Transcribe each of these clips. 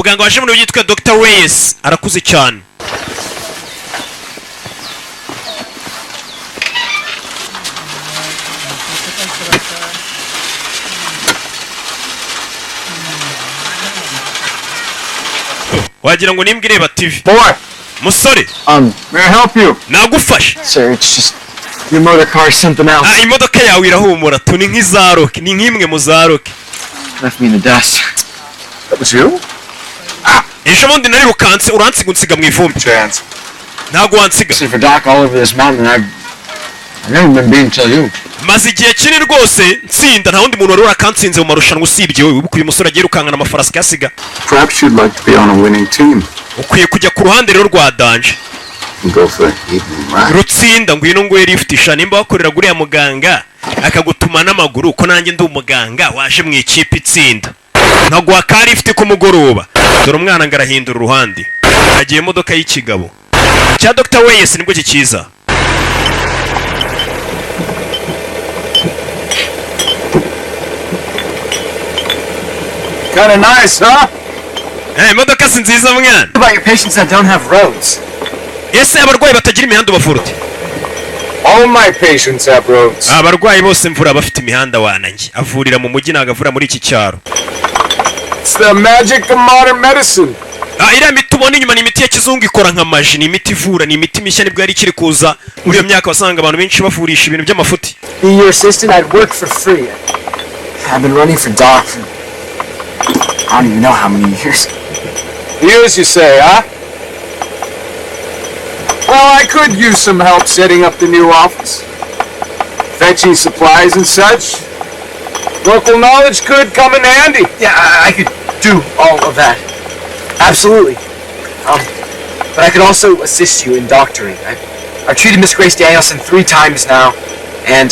Umuganga waje muri yitwa Dr Reyes, arakuze cyane. Wagira ngo nimbwa ireba TV. Boy, Musore. May I help you? Nagufashe? Sir, it's just your motor car is something else. Ah, imodoka yawe irahumura tu, ni nk'iza Rocky, ni nk'imwe mu za Rocky. Left me in the dust. That was you? Ejo bundi narirukanse uransiga, unsiga mu ivumbi. Chance. Ntabwo wansiga. See, for Doc all over this mountain, I've never been beaten till you. Maze igihe kinini rwose nsinda, nta wundi muntu wari warakansinze mu marushanwa usibye wowe. Wibuka uyu musore agiye yirukankana amafarasi akayasiga. Perhaps you'd like to be on a winning team Ukwiye kujya ku ruhande rero rwa danger and go for an evening ride. rutsinda. Ngwino nguhe lift sha, nimba wakoreraga uriya muganga akagutuma n'amaguru, ko nanjye ndi umuganga waje mu ikipe itsinda, nkaguha ka lift ku mugoroba. Dore umwana ngo arahindura uruhande, agiye imodoka y'ikigabo cya Dr Weyes nibwo kikiza. Kinda nice, huh? Eh, imodoka si nziza mwana? What about your patients that don't have roads? Ese abarwayi batagira imihanda ubavura ute? All my patients have roads. Abarwayi bose mvura bafite imihanda wananjye. Avurira mu mujyi, ntabwo avura muri iki cyaro. It's the magic of modern medicine. Ah, iriya miti ubona inyuma ni imiti ya kizungu, ikora nka magie, ni imiti ivura, ni imiti mishya nibwo yari ikiri kuza. Muri iyo myaka wasanga abantu benshi bavurisha ibintu by'amafuti. Be your assistant, I'd work for free. I've been running for Doc for I don't even know how many years. Years, you say, huh? Well, I could use some help setting up the new office. Fetching supplies and such. Local knowledge could come in handy. Yeah, I could do all of that. Absolutely. But I could also assist you in doctoring. I've treated Miss Grace Danielson three times now, and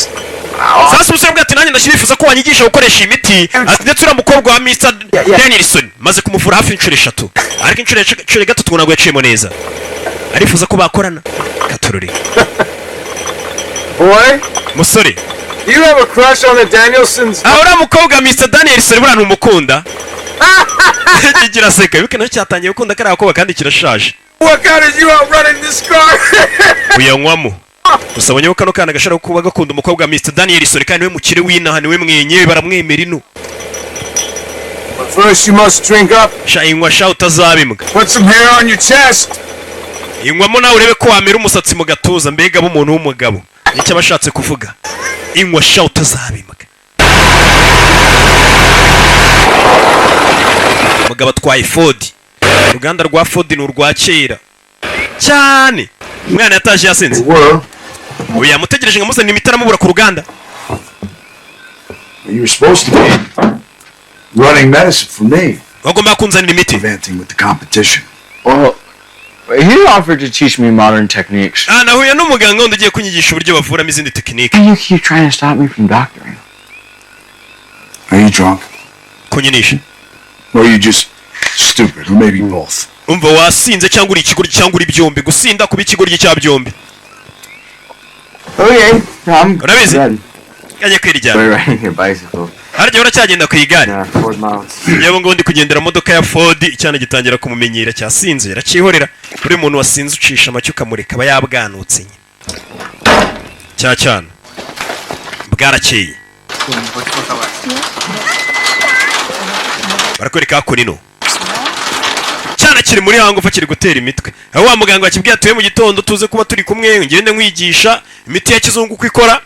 I'll, Sasa umusore avuga ati: "Nanjye ndashyifuza ko wanyigisha gukoresha iyi miti." Ati: "Ndetse uriya mukobwa wa Mr Yeah. Danielson maze kumuvura hafi inshuro eshatu, ariko inshuro ya gatatu ntabwo yaciyemo neza." Arifuza ko bakorana katurore. Boy, Musore. you have a crush on the Danielsons? Aho uriya mukobwa wa Mr Danielson buriya ntumukunda? Kiraseka, wibuke nacyo cyatangiye gukunda kariya gakobwa kandi kirashaje. What kind of you out running this car? Uyanywamo gusa abonye ko kano kana gashobora kuba gakunda umukobwa wa Mr Danielson, kandi niwe mukire w'inaha, niwe mwenyewe, baramwemera ino. But first, you must drink up. Sha, inywa sha, utazabimbwa. Put some hair on your chest. Inywamo nawe urebe ko wamera umusatsi mu gatuza, mbega aba umuntu w'umugabo. Nicyo aba ashatse kuvuga, inywa sha utazabimbwa. Umugabo atwaye Ford, uruganda rwa Ford ni urwa kera cyane. Umwana yataje yasinze. Were. Ubu yamutegereje ngo amuzanire imiti, aramubura ku ruganda. You were supposed to be running medicine for me, Bagomba kunzanira imiti. preventing with the competition. Well, he offered to teach me modern techniques. Ah, nahuye n'umuganga wundi ugiye kunyigisha uburyo bavuramo izindi tekinike. Why do you keep trying to stop me from doctoring? Are you drunk? Kunyinisha. Or are you just stupid? Or maybe both? Umva, wasinze cyangwa uri ikigoryi cyangwa uri byombi, gusinda kuba ikigoryi cya byombi. Okay, no, I'm Urabizi? ready. Kajya kwiryana. We're riding your bicycle. Harya uracyagenda ku igare? Yeah, Ford mounts. Yewe ngo ndi kugendera mu modoka ya Ford. Icyana gitangira kumumenyera, cyasinze aracyihorera. Buri muntu wasinze ucisha amacyo ukamureka, aba yabwanutse nyine. Cya cyana bwarakeye, barakwereka hakuno cyana kiri muri hangufa, kiri gutera imitwe, aho wa muganga wakibwiye atuye mu gitondo tuze kuba turi kumwe, ngende nkwigisha imiti ya kizungu uko ikora.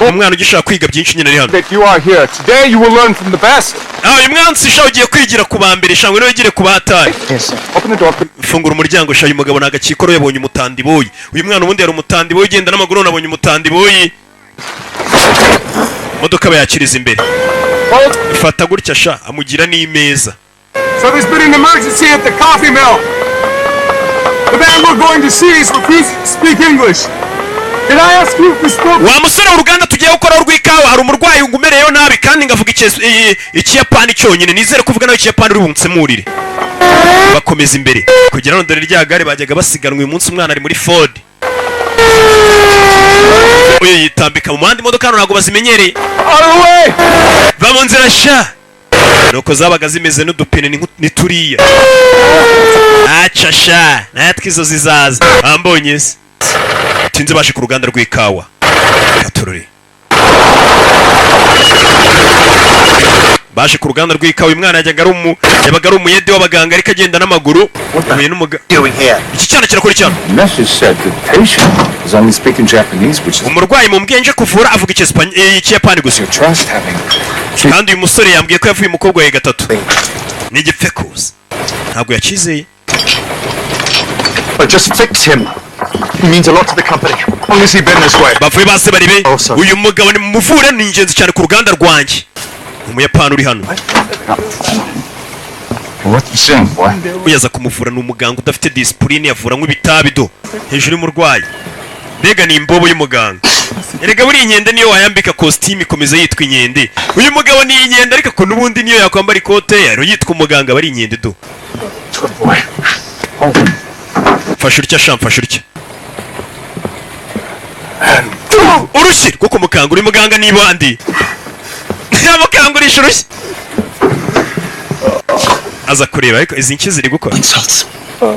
Umwana ugishaka kwiga byinshi nyine ari hano. That you are here. Today you will learn from the best. Ah, uyu mwansi sha ugiye kwigira ku ba mbere sha, ngwino wigire ku batari. Yes, sir. Open the door. Fungura umuryango sha. Uyu mugabo ni agakikoro, yabonye umutandiboyi. Uyu mwana ubundi yari umutandiboyi ugenda n'amaguru, none abonye umutandiboyi, imodoka bayakiriza imbere. Hold. Fata gutya sha, amugira n'imeza. So there's been an emergency at the coffee mill. The man we're going to see is refusing to speak English. Did I ask you if you spoke? Wa musore, uruganda tugiye gukoraho rw'ikawa hari umurwayi ngumereyeyo nabi, kandi ngavuga Ikiyapani cyonyine. Nizere kuvuga nawe Ikiyapani uri bunsemurire. Bakomeza imbere kugira ngo dore rya gare bajyaga basiganwa. Uyu munsi umwana ari muri Ford, uyu yitambika mu muhanda, imodoka hano ntabwo bazimenyereye. Out of the way! Va mu nzira sha. Nuko zabaga zimeze n'udupine, ni turiya acasha natwe izo zizaza. Ambonye se tinze baje ku ruganda rw'ikawa gatorore. Baje ku ruganda rw'ikawa. Uyu mwana yajyaga ari umu yabaga ari umuyede w'abaganga, ariko agenda n'amaguru, yahuye n'umuga. Doing here? Iki cyana kirakora icyana. Message said the patient is only speaking Japanese, which is Umurwayi mumbwiye nje kuvura avuga Ikiyapani gusa. your trust having Kandi uyu musore yambwiye ko yavuye umukobwa we gatatu ni igipfekuzi, ntabwo yakizeye. But just fix him. He means a lot to the company. How long has he been this way? Bavuye base baribe. Oh, sorry. Uyu mugabo ni muvure, ni ingenzi cyane ku ruganda rwanjye. Umuyapani uri hano. What you saying, boy? Uyaza kumuvura ni umuganga udafite disipurine, yavura nk'ibitabi do hejuru y'umurwayi. Mbega ni imbobo y'umuganga! Erega buriya inkende niyo wayambika kositimu ikomeza yitwa inkende. Uyu mugabo ni inkende, ariko ko n'ubundi niyo yakwambara ikote yari yitwa umuganga, aba ari inkende do. Good boy. Hold him. Mfashe utya sha, mfashe utya. Urushyi rwo kumukangura. Uyu muganga ni ibandi, yamukangurisha urushyi aza kureba, ariko izi nshyi ziri gukora. Insults.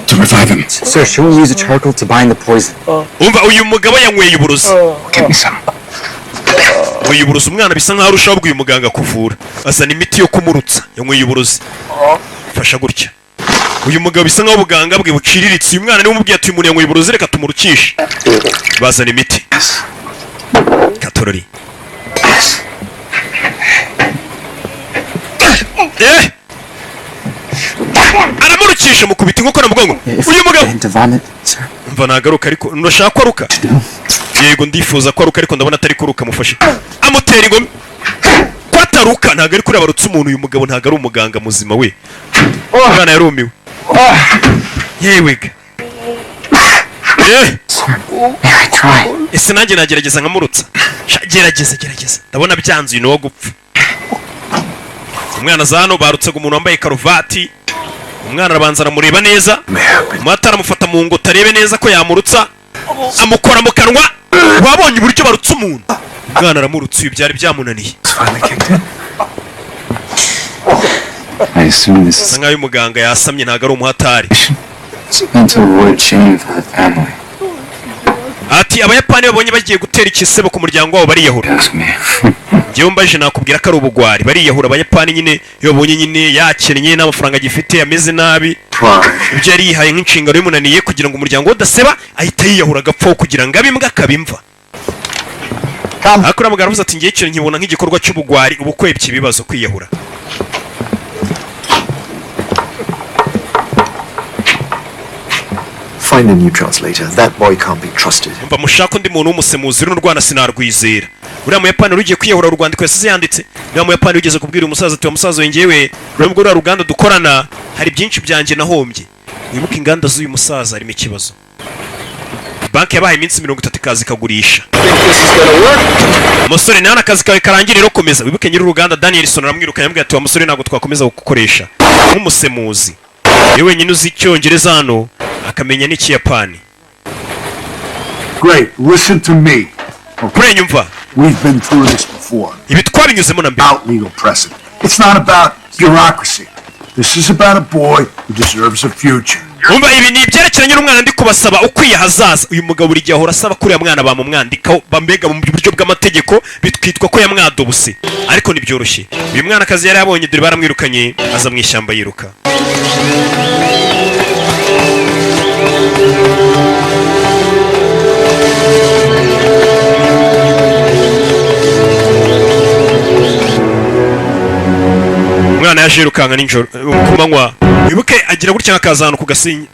To revive him. Sir, shall we use a charcoal to bind the poison? Umva, uyu mugabo yanyweye uburozi. Get me some. Yanyweye uburozi. Umwana bisa nkaho arushaho uyu muganga kuvura, azana imiti yo kumurutsa. Yanyweye uburozi. Fasha gutya. Uyu mugabo bisa nkaho ubuganga bwe buciriritse. Uyu mwana niwe umubwiye ati: "Uyu muntu yanyweye uburozi, reka tumurukishe." Bazana imiti katorori. Aramurukisha, mukubita inkokora mu mugongo uyu mugabo. Get him to vomit, sir. Mva, nagaruka, ariko ndashaka ko aruka. Yego, ndifuza ko aruka, ariko ndabona atari kuruka. Mufashe, amutera ingoma ko ataruka. Ntabwo ari kureba barutse umuntu. Uyu mugabo ntabwo ari umuganga muzima we. Umwana yarumiwe. Yewe ga! May I try? Ese nanjye nagerageza nkamurutsa? Sha, gerageza, gerageza. Ndabona byanze, uyu ni uwo gupfa. Umwana aza hano, barutsaga umuntu wambaye karuvati. Umwana arabanza aramureba neza, umuhati aramufata mu ngo arebe neza ko yamurutsa, amukora mu kanwa. Wabonye uburyo barutsa umuntu? Umwana aramurutse, ibi byari byamunaniye. It's finally kicked in. I assume this Asa is nkaho uyu muganga yasamye, ntabwo ari umuhatari. it's meant to avoid shame for the family. Ati Abayapani babonye bagiye gutera ikisebo ku muryango wabo bariyahura. Ask me. Njyewe mbaje nakubwira ko ari ubugwari, bariyahura. Abayapani nyine iyo babonye nyine yakennye, n'amafaranga agifite ameze nabi, Pride. ibyo yari yihaye nk'inshingano bimunaniye, kugira ngo umuryango we udaseba ahita yiyahura agapfa, kugira ngo abe imbwa akaba imva. Ariko uriya mugabo aravuze ati: "Ngiye ikintu nkibona nk'igikorwa cy'ubugwari, uba ukwebye ibibazo kwiyahura." Find a new translator. That boy can't be trusted. Mva, mushaka undi muntu w'umusemuzi, runo rwana sinarwizera. Uriya muyapani rugiye kwiyahura, urwandiko yasize yanditse. Uriya muyapani wigeze kubwira umusaza ati: "Wa musaza we, njyewe nubwo ruriya ruganda dukorana hari byinshi byanjye nahombye." Wibuke inganda z'uyu musaza harimo ikibazo, banki yabahaye iminsi 30 ikaza ikagurisha. Umusore nawe akazi kawe karangira rero, komeza. Wibuke nyir'uruganda Danielson aramwirukanye, yamubwira ati: "Wa musore, ntabwo twakomeza kugukoresha nk'umusemuzi." Ni wenyine uzi Icyongereza hano, akamenya n'Ikiyapani. Great. Listen to me. Kurenyumva. We've been through this before. Ibi twabinyuzemo na mbere. About legal precedent. It's not about bureaucracy. This is about a boy who deserves a future. Umva, ibi ni ibyerekeranye n'umwana ndi kubasaba ukwiye ahazaza. Uyu mugabo buri gihe ahora asaba ko uriya mwana bamumwandikaho, bambega mu buryo bw'amategeko bitwitwa ko yamwadobuse, ariko ntibyoroshye. Uyu mwana akazi yari yabonye dore baramwirukanye, aza mu ishyamba yiruka. Umwana yaje yirukanka nijoro, ku manywa. Wibuke agira gutya akaza ahantu ku gasenyi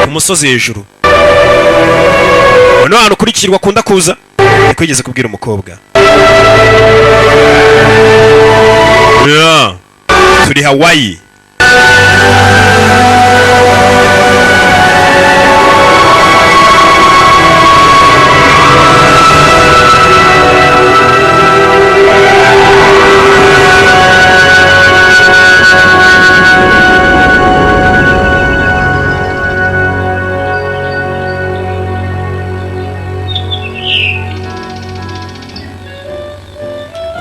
ku musozi hejuru. Noneho ahantu kurikirwa akunda kuza, niko yigeze kubwira umukobwa. Yeah. Turi Hawaii.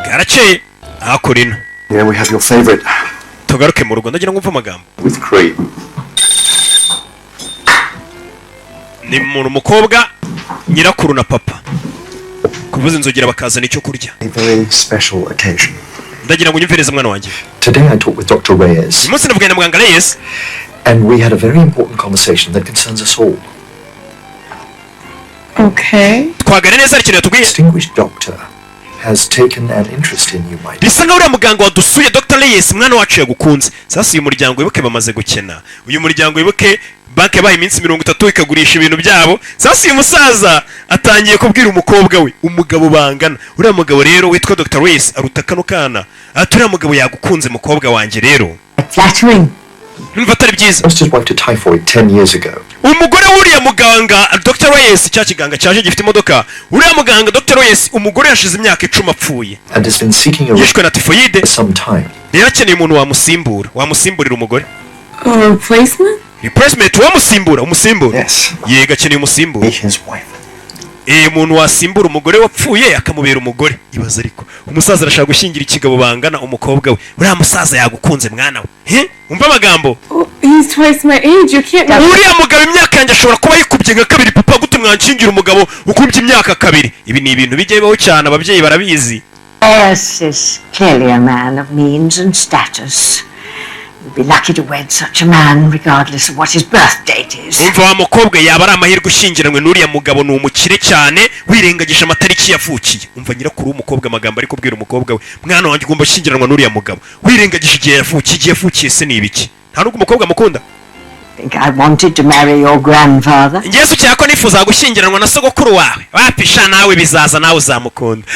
Bwarakeye hakurino. Here we have your favorite Tugaruke mu rugo, ndagira ngo umve amagambo. with cream. Ni umuntu umukobwa, nyirakuru na papa kuvuza inzogera bakazana icyo kurya. A very special occasion. Ndagira ngo unyumvereze, mwana wanjye. Today I talked with Dr. Reyes, Uyu munsi navuganye na muganga Reyes, and we had a very important conversation that concerns us all. Okay. Twaganira neza, hari ikintu yatubwiye. Distinguished doctor has taken an interest in you, my dear. Bisa nkaho uriya muganga wadusuye, Dr. Reyes, mwana wacu yagukunze. Sasa uyu muryango wibuke bamaze gukena, uyu muryango wibuke banki yabaye iminsi 30 ikagurisha ibintu byabo. Sasa uyu musaza atangiye kubwira umukobwa we umugabo bangana. Uriya mugabo rero witwa Dr. Reyes aruta kano kana, ati uriya mugabo yagukunze, mukobwa wanjye rero. Flattering. Numva atari byiza. Lost his wife to typhoid 10 years ago. Umugore w'uriya muganga Dr. Reyes, cya kiganga cyaje gifite imodoka, uriya muganga Dr. Reyes, umugore yashize imyaka 10 apfuye. And has been seeking a Yishwe na tifoyide. for some time. Rero akeneye umuntu wamusimbura, wamusimburira umugore. A replacement? Replacement, wamusimbura, umusimbura. Yes. Yego, akeneye umusimbura. Be his wife. Umuntu wasimbura umugore wapfuye akamubera umugore. Ibaza ariko, umusaza arashaka gushyingira ikigabo bangana umukobwa we. Uriya musaza yagukunze, mwana we. He? Umva amagambo. Oh, he's twice my age. You can't. Uriya mugabo imyaka yanjye ashobora kuba yikubye nka kabiri. Papa, gute mwanshingira umugabo ukubye imyaka kabiri? Ibi ni ibintu bijya bibaho cyane, ababyeyi barabizi. Reyes is clearly a man of means and status. You'd be lucky to wed such a man, regardless of what his birth date is. Umva wa mukobwa, yaba ari amahirwe ushyingiranywe n'uriya mugabo, ni umukire cyane, wirengagije amatariki yavukiye. Umva nyirakuru w'umukobwa amagambo ari kubwira umukobwa we: mwana wanjye, ugomba gushyingiranwa n'uriya mugabo wirengagije igihe yavukiye. Igihe yavukiye se ni ibiki? Nta nubwo umukobwa amukunda. Think I wanted to marry your grandfather? Ngewe ukeka ko nifuza gushyingiranwa na sogokuru wawe? Wapisha, nawe bizaza, nawe uzamukunda.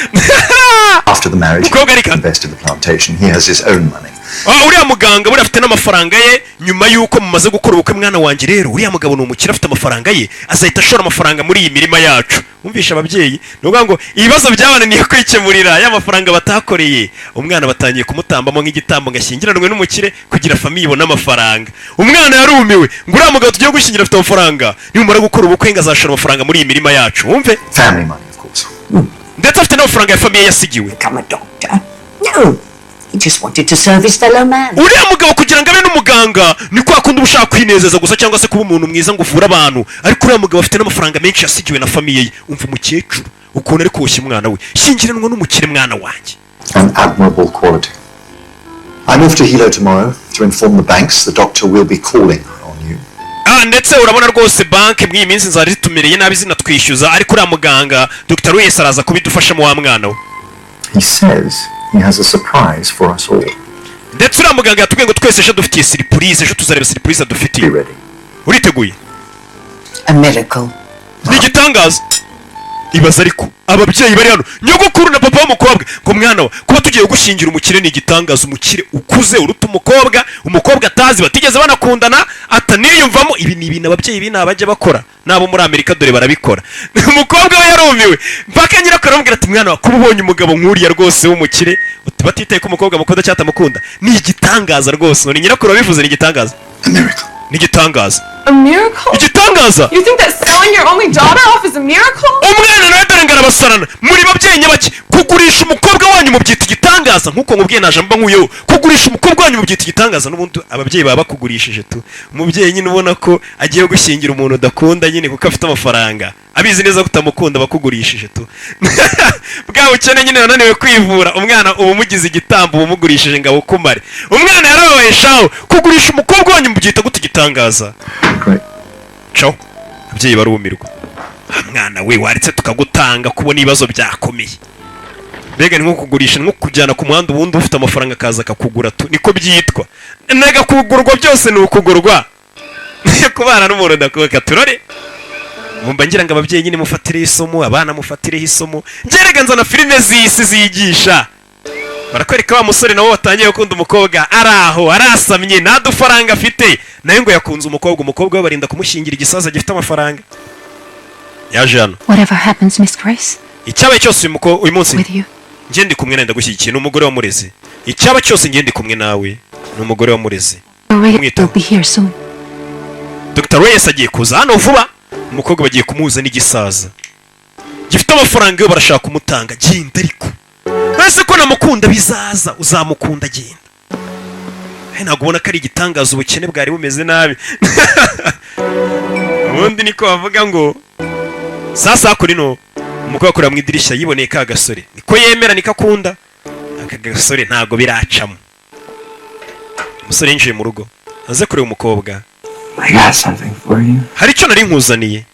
After the marriage, Mukobwa ariko invested in the plantation. He has his own money. Ah, uriya muganga buriya afite n'amafaranga ye. Nyuma y'uko mumaze gukora ubukwe, mwana wanjye, rero uriya mugabo ni umukire, afite amafaranga ye, azahita ashora amafaranga muri iyi mirima yacu. Wumvisha ababyeyi, ni ukuvuga ngo ibibazo byabananiye kwikemurira, ya mafaranga batakoreye, umwana batangiye kumutambamo nk'igitambo ngo ashyingiranwe n'umukire kugira famille ibone amafaranga. Umwana yarumiwe ngo uriya mugabo tugiye gushyingira afite amafaranga, nimumara gukora ubukwe ngo azashora amafaranga muri iyi mirima yacu. Wumve. Family money, of course. Ndetse afite n'amafaranga ya famille yasigiwe. Become a doctor? No. He just wanted to serve his fellow man. Uriya mugabo kugira ngo abe n'umuganga ni kwa kundi uba ushaka kwinezeza gusa cyangwa se kuba umuntu mwiza ngo uvure abantu, ariko uriya mugabo afite n'amafaranga menshi yasigiwe na famille ye. Umva umukecuru ukuntu ari koshya umwana we: shyingiranwa n'umukire, mwana wanjye. An admirable quality. I'm off to Hilo tomorrow to inform the banks the doctor will be calling on you. Ah, ndetse urabona rwose banki muri iyi minsi zari zitumereye nabi zinatwishyuza, ariko uriya muganga Dr. Reyes araza kubidufashamo, wa mwana we. He says he has a surprise for us all. Ndetse uriya muganga yatubwiye ngo twese ejo dufitiye surprise, ejo tuzareba surprise dufitiye. Be ready. Uriteguye? A miracle. Ni igitangaza. Ibaza ariko ababyeyi bari hano, nyogokuru na papa w'umukobwa, ngo mwana wa, kuba tugiye gushyingira umukire ni igitangaza, umukire ukuze uruta umukobwa, umukobwa atazi, batigeze banakundana, ataniyumvamo. Ibi ni ibintu ababyeyi b'inaha bajya bakora, n'abo muri Amerika dore barabikora. Umukobwa we yarumiwe mpaka nyirakuru aramubwira ati: mwana wa, kuba ubonye umugabo nk'uriya rwose w'umukire, batitaye ko umukobwa amukunda cyangwa atamukunda, ni igitangaza rwose. Ni nyirakuru wabivuze, ni igitangaza. A miracle. Ni igitangaza. A miracle? Igitangaza. You think that selling your only daughter off is a miracle? Umwana nawe dore ngo arabasarana. Muri babyeyi nyabaki, kugurisha umukobwa wanyu mubyita igitangaza? Nk'uko nkubwiye naje mba nkuyeho, kugurisha umukobwa wanyu mubyita igitangaza? N'ubundi ababyeyi baba bakugurishije tu. Umubyeyi nyine ubona ko agiye gushyingira umuntu udakunda nyine kuko afite amafaranga, abizi neza ko utamukunda, bakugurishije tu. Bwa bukene nyine wananiwe kwivura, umwana uba umugize igitambo, uba umugurishije ngo awukumare. Umwana yarababaye shawo. Kugurisha umukobwa wanyu mubyita gute igitangaza? Great. Caho ababyeyi barumirwa. Ah, mwana we, waretse tukagutanga kubona ibibazo byakomeye. Mbega ni nko kugurisha, ni nko kujyana ku muhanda, ubundi ufite amafaranga akaza akakugura tu, niko byitwa. Nega kugurwa byose ni ukugurwa, kubana n'umuntu ndakuka turore. Mumba ngira ngo ababyeyi nyine mufatireho isomo, abana mufatireho isomo. Ngerega nzana filime z'isi zigisha. Barakwereka wa musore nawe watangiye gukunda umukobwa, ari aho arasamye, nta dufaranga afite, nawe ngo yakunze umukobwa. Umukobwa we barinda kumushyingira igisaza gifite amafaranga. Yaje hano. Whatever happens, Miss Grace, Icyabaye cyose uyu munsi, with you. njye ndi kumwe nawe, ndagushyigikiye. Ni umugore wamureze. Icyaba cyose njye ndi kumwe nawe, ni umugore wamureze. Maria Mwitaho. will be here soon. Dr. Reyes agiye kuza hano vuba. Umukobwa bagiye kumuhuza n'igisaza gifite amafaranga, yo barashaka kumutanga. Genda ariko Ese ko namukunda? Bizaza, uzamukunda. Agenda. Ntabwo ubona ko ari igitangaza? Ubukene bwari bumeze nabi. Ubundi niko bavuga ngo sasa kuri no umukobwa akorera mu idirishya yiboneye ka gasore, niko yemera, niko akunda aka gasore. Ntabwo biracamo. Umusore yinjiye mu rugo aze kureba umukobwa. I got something for you Hari icyo nari nkuzaniye.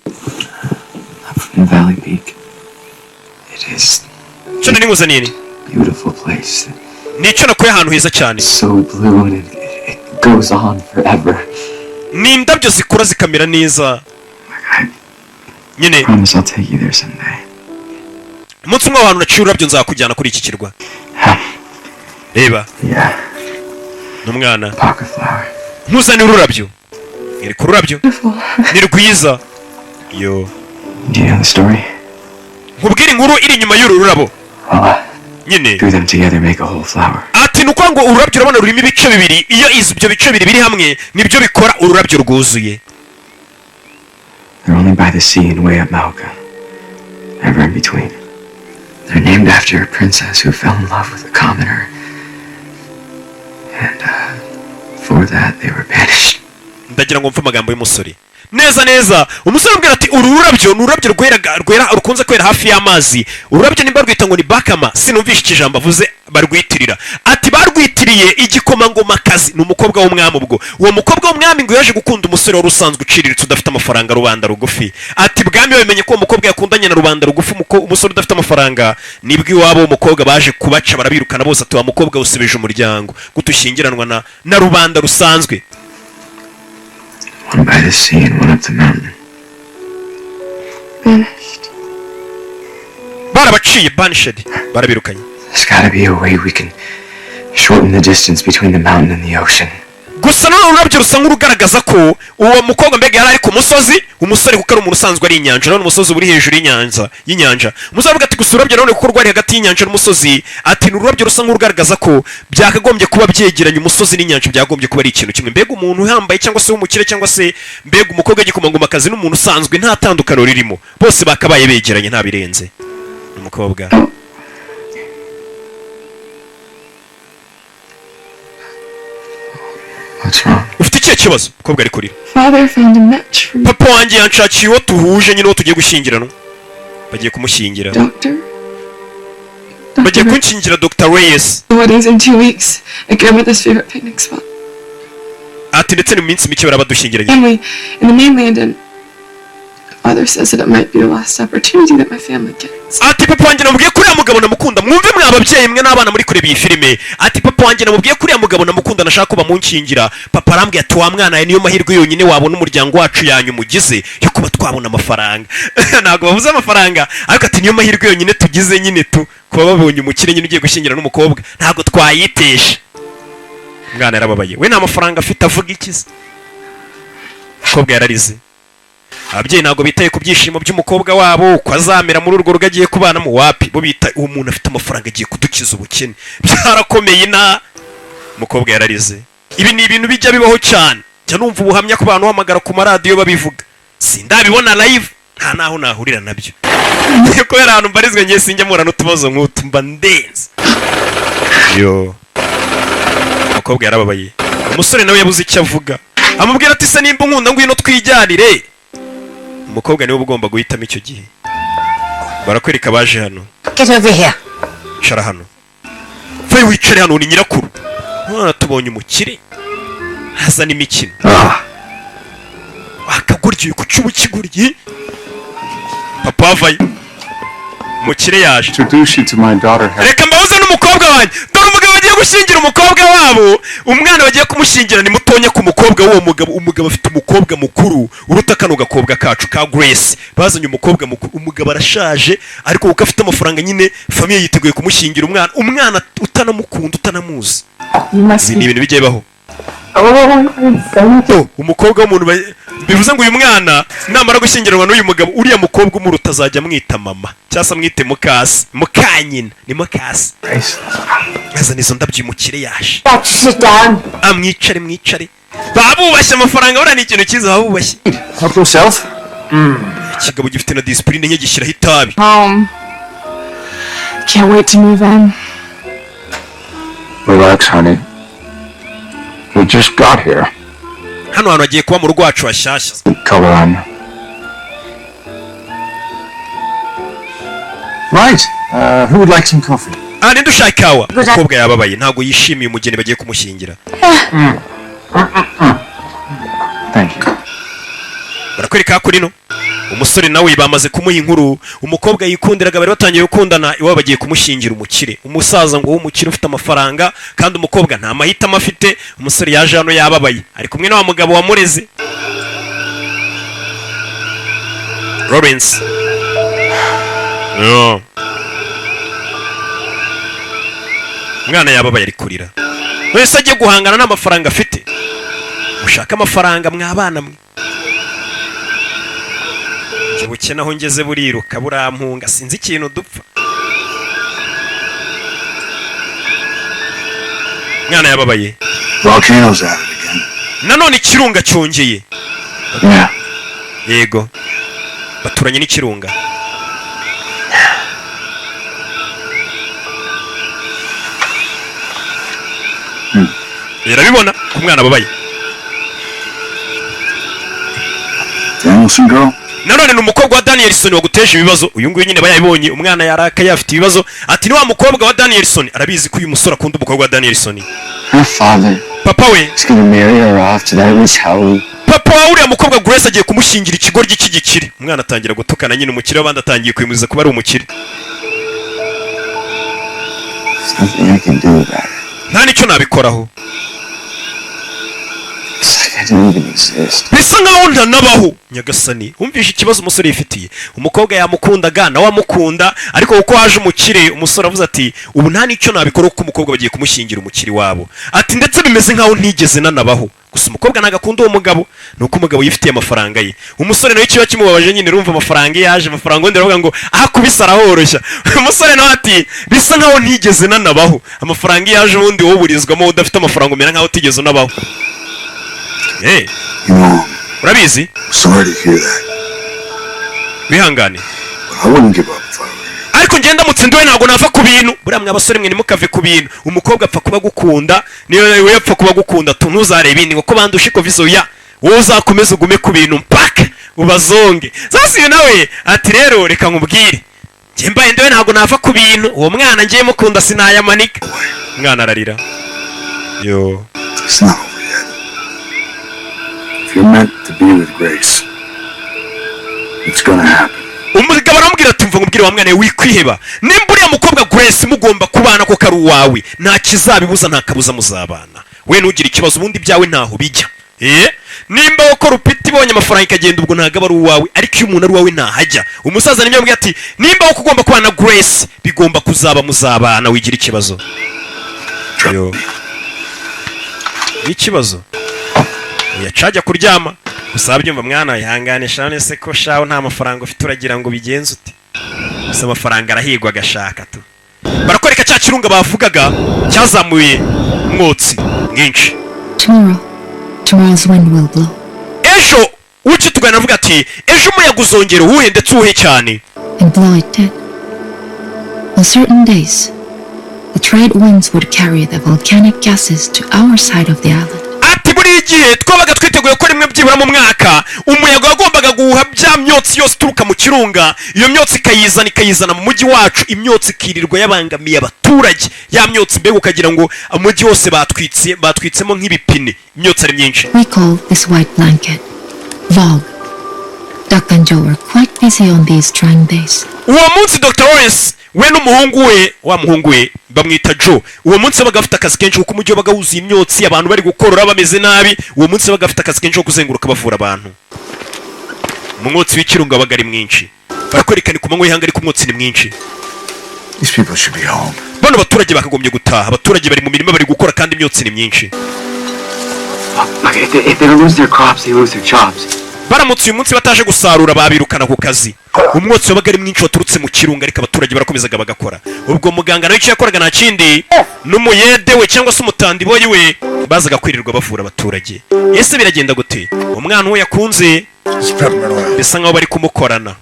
from Valley Peak. It is Icyo nari nkuzaniye ni beautiful place. Ni icyo nakuye ahantu heza cyane. So blue and it goes on forever. Ni indabyo zikura zikamera neza nyine. Promise I'll take you there someday. Umunsi umwe ahantu naciye ururabyo nzakujyana kuri iki kirwa. Reba. Yeah, Ni umwana. pocket flower. Nkuzanire ururabyo, mwereka ururabyo, ni rwiza yo. Do you know the story? Nkubwire inkuru iri inyuma y'uru rurabo? Well, Nyine. two of them together make a whole flower. Ati ni ukuvuga ngo ururabyo urabona rurimo ibice bibiri. Iyo ibyo bice bibiri biri hamwe nibyo bikora ururabyo rwuzuye. They're only by the sea and way up Mauka. Never in between. They're named after a princess who fell in love with a commoner. And for that, they were banished. Ndagira ngo mve amagambo y'umusore neza neza. Umusore amubwira ati uru rurabyo ni ururabyo rwera, rwera, rukunze kwera hafi y'amazi. Ururabyo nimba rwita ngo ni bakama, sinumvishe ikijambo avuze barwitirira. Ati barwitiriye igikomangomakazi, ni umukobwa w'umwami. Ubwo uwo mukobwa w'umwami ngo yaje gukunda umusore wari usanzwe uciriritse, udafite amafaranga, rubanda rugufi. Ati bwami babimenye ko uwo mukobwa yakundanye na rubanda rugufi, umusore udafite amafaranga, nibwo iwabo w'umukobwa baje kubaca barabirukana bose. Ati wa mukobwa usubije umuryango gutushyingiranwa na rubanda rusanzwe. One by the sea and one up the mountain. Banished. Barabaciye, banished, barabirukanye. There's gotta be a way we can shorten the distance between the mountain and the ocean. Gusa nanone ururabyo rusa nk'urugaragaza ko uwo mukobwa mbega yari ari ku musozi, umusore kuko ari umuntu usanzwe ari inyanja. None umusozi uba uri hejuru y'inyanja. Umusore avuga ati gusa ururabyo nanone kuko rwari hagati y'inyanja n'umusozi, ati ni ururabyo rusa nk'urugaragaza ko byakagombye kuba byegeranye, umusozi n'inyanja byagombye kuba ari ikintu kimwe. Mbega umuntu uhambaye cyangwa se w'umukire cyangwa se mbega umukobwa w'igikomangomakazi n'umuntu usanzwe, nta tandukaniro ririmo, bose bakabaye begeranye, nta birenze. Umukobwa. Oh. What's wrong? Ufite ikihe kibazo? Umukobwa ari kurira. Father found a match for me. Papa wanjye yanshakiye uwo duhuje nyine, uwo tugiye gushyingiranwa, bagiye kumushyingira. Doctor? Bagiye Dr. kunshyingira Dr Reyes. The wedding's in 2 weeks at grandmother's favorite picnic spot. Ati ndetse ni mu minsi mike baraba dushyingiranye. Family in the mainland, and father says that it might be the last opportunity that my family gets. Ati papa wanjye namubwiye ko uriya mugabo namukunda. Mwumve mwa ababyeyi mwe n'abana muri kureba iyi filime. Ati papa wanjye namubwiye ko uriya mugabo namukunda, nashaka ko bamunshyingira. Papa arambwiye ati wa mwana we, niyo mahirwe yonyine wabona umuryango wacu yanyu mugize yo kuba twabona amafaranga. Ntabwo bavuze amafaranga, ariko ati niyo mahirwe yonyine tugize nyine tu kuba babonye umukire nyine ugiye gushyingira n'umukobwa, ntabwo twayitesha. Umwana yarababaye, we nta mafaranga afite, avuga iki se? Umukobwa yararize. Ababyeyi ntabwo bitaye ku byishimo by'umukobwa wabo uko azamera muri urwo rugo agiye kubanamo. Wapi, bo bita uwo muntu afite amafaranga agiye kudukiza ubukene. Byarakomeye na umukobwa yararize. Ibi ni ibintu bijya bibaho cyane, njya numva ubuhamya ku bantu bahamagara ku maradiyo babivuga. Sindabibona live, nta naho nahurira nabyo kubera ahantu mbarizwa ngiye sinjya mpura n'utubazo nk'utu, mba ndenze yo. Umukobwa yarababaye, umusore nawe yabuze icyo avuga. Amubwira ati se nimba unkunda ngwino twijyanire. Umukobwa niwe uba ugomba guhitamo icyo gihe. Barakwereka abaje hano. Get over here. Icara hano, vayo wicare hano. Ni nyirakuru. Mwana tubonye umukire hazana imikino. Ah, Wakaguryi ku cyubu kiguryi. Papa avayo, umukire yaje. Introduce you to my daughter, Heather. Reka mbahuze n'umukobwa wanjye. Dore umugabo bagiye gushyingira umukobwa wabo. Umwana bagiye kumushyingira ni mutonya ku mukobwa w'uwo mugabo. Umugabo afite umukobwa mukuru uruta kano gakobwa kacu ka Grace. Bazanye umukobwa mukuru. Umugabo arashaje, ariko kuko afite amafaranga nyine, famille yiteguye kumushyingira umwana, umwana utanamukunda, utanamuzi. You must Ibi ni be. ibintu bijya bibaho. Oh, Oh, umukobwa w'umuntu bivuze ngo uyu mwana namara gushyingiranwa n'uyu mugabo, uriya mukobwa umuruta azajya amwita mama cyangwa se amwite mukase, mukanyina ni mukase. Grace. Azana izo ndabyo, umukire yaje. Got to sit down. Amwicare, mwicare. Baba bubashye amafaranga, buriya ni ikintu cyiza, baba bubashye. Help yourself. Ikigabo gifite na discipline nke, gishyiraho itabi. Home. Can't wait to move in. Relax, honey. We just got here. Hano hantu hagiye kuba mu rugo wacu hashyashya. Color on. Right. Who would like some coffee? Ah, ninde ushaka ikawa? Umukobwa yababaye, ntabwo yishimiye umugeni bagiye kumushyingira. Thank you. Barakwereka hakurino umusore nawe bamaze kumuha inkuru. Umukobwa yikundiraga, bari batangiye gukundana, iwabo bagiye kumushyingira umukire, umusaza ngo w'umukire ufite amafaranga, kandi umukobwa nta mahitamo afite. Umusore yaje hano yababaye, ari kumwe na wa mugabo wamureze, Lawrence. No. Umwana yababaye, ari kurira. Wese agiye guhangana n'amafaranga afite. Mushake amafaranga mwabana mwe. Njye ubukene aho ngeze buriruka burampunga, sinzi ikintu dupfa. Mwana yababaye. Volcano's at it again. Nanone ikirunga cyongeye. Yeah. Yego, baturanye n'ikirunga. Irabibona ko umwana ababaye. Danielson girl? Nanone ni umukobwa wa Danielson waguteje ibibazo. Uyu nguyu nyine bayabibonye, umwana yarakaye, afite ibibazo, ati ni wa mukobwa wa Danielson. Arabizi ko uyu musore akunda umukobwa wa Danielson. Her father Papa we is gonna marry her off to that rich Howie. Papa wa uriya mukobwa Grace agiye kumushyingira ikigoryi cy'igikire. Umwana atangira gutukana nyine umukire w'abandi, atangiye kwimuza kuba ari umukire. There's nothing I can do about it. Nta n'icyo nabikoraho. It's like I didn't even exist. Bisa nkaho ntanabaho. Nyagasani, wumvishe ikibazo umusore yifitiye. Umukobwa yamukundaga, nawe amukunda, ariko kuko haje umukire, umusore avuze ati ubu nta n'icyo nabikora kuko umukobwa bagiye kumushyingira umukire wabo. Ati ndetse bimeze nkaho ntigeze nanabaho. Gusa umukobwa ntabwo akunda uwo mugabo, ni uko umugabo yifitiye amafaranga ye. Umusore nawe ikiba kimubabaje nyine, urumva amafaranga iyo yaje, amafaranga ubundi aravuga ngo aho akubise arahoroshya. Umusore nawe ati bisa nkaho ntigeze nanabaho. Amafaranga iyo yaje, ubundi wowe uburizwamo udafite amafaranga umera nkaho utigeze unabaho. Hey, urabizi. Sorry to hear that, Wihangane. but I wouldn't give up if I were you. Ariko ngenda ndamutse ndiwe ntabwo nava ku bintu. Buriya mwa basore mwe, ntimukave ku bintu. Umukobwa apfa kuba agukunda, niyo we apfa kuba agukunda tu, ntuzarebe ibindi ngo ko bandusha ikovizo ya wowe, uzakomeze ugume ku bintu mpaka ubazonge. Sasa uyu nawe ati rero reka nkubwire, njye mbaye ndiwe ntabwo nava ku bintu. Uwo mwana ngiye mukunda, sinayamanika. Umwana ararira yo. It's not over yet. If you're meant to be with Grace, it's gonna happen. Umugabo aramubwira ati mva nkubwire wa mwana we, wikwiheba. Nimba uriya mukobwa Grace mugomba kubana kuko ari uwawe, nta kizabibuza, nta kabuza muzabana. We ntugire ikibazo, ubundi ibyawe ntaho bijya. Nimba ukora upita ibonye amafaranga ikagenda, ubwo ntabwo aba ari uwawe, ariko iyo umuntu ari uwawe ntahajya. Umusaza nibyo yamubwiye, ati nimba wowe ugomba kubana na Grace, bigomba kuzaba, muzabana, wigira ikibazo. Yo, ikibazo uyacajya kuryama gusa. Byumva mwana, ihangane shane se ko shaho nta mafaranga ufite, uragira ngo bigenze ute? Gusa amafaranga arahigwa agashaka tu. Barakwereka cya kirunga bavugaga cyazamuye umwotsi mwinshi. Tomorrow, tomorrow's wind will blow. Ejo ukitugana avuga ati ejo umuyaga uzongera uwuhe, ndetse uwuhe cyane. And blow it did. On certain days, the trade winds would carry the volcanic gases to our side of the island. Ati buri gihe twabaga twiteguye ko rimwe byibura mu mwaka umuyaga wagombaga guhuha bya myotsi yose ituruka mu kirunga, iyo myotsi ikayizana, ikayizana mu mujyi wacu. Imyotsi ikirirwa yabangamiye abaturage, ya myotsi mbega ukagira ngo umujyi wose batwitse, batwitsemo nk'ibipine, imyotsi ari myinshi. We call this white blanket vog. Duck and Joe were quite busy on these trying days. Uwo munsi Dr Lawrence we n'umuhungu we, wa muhungu we bamwita Joe, uwo munsi babaga bafite akazi kenshi kuko umujyi wabaga wuzuye imyotsi, abantu bari gukorora bameze nabi. Uwo munsi babaga bafite akazi kenshi ko kuzenguruka bavura abantu. Umwotsi w'ikirunga wabaga ari mwinshi. Barakwerekana ku manywa y'ihanga, ariko umwotsi ni mwinshi. These people should be home. Bano baturage bakagombye gutaha. Abaturage bari mu mirima bari gukora, kandi imyotsi ni myinshi. Look, if they don't lose their crops, they lose their jobs. Baramutse uyu munsi bataje gusarura, babirukana ku kazi. Umwotsi wabaga ari mwinshi waturutse mu kirunga, ariko abaturage barakomezaga bagakora. Ubwo muganga nawe icyo yakoraga nta kindi, n'umuyede we cyangwa se umutandiboyi we, bazaga kwirirwa bavura abaturage. Ese biragenda gute? Umwana uwo yakunze It's peppermint oil. bisa nkaho bari kumukorana.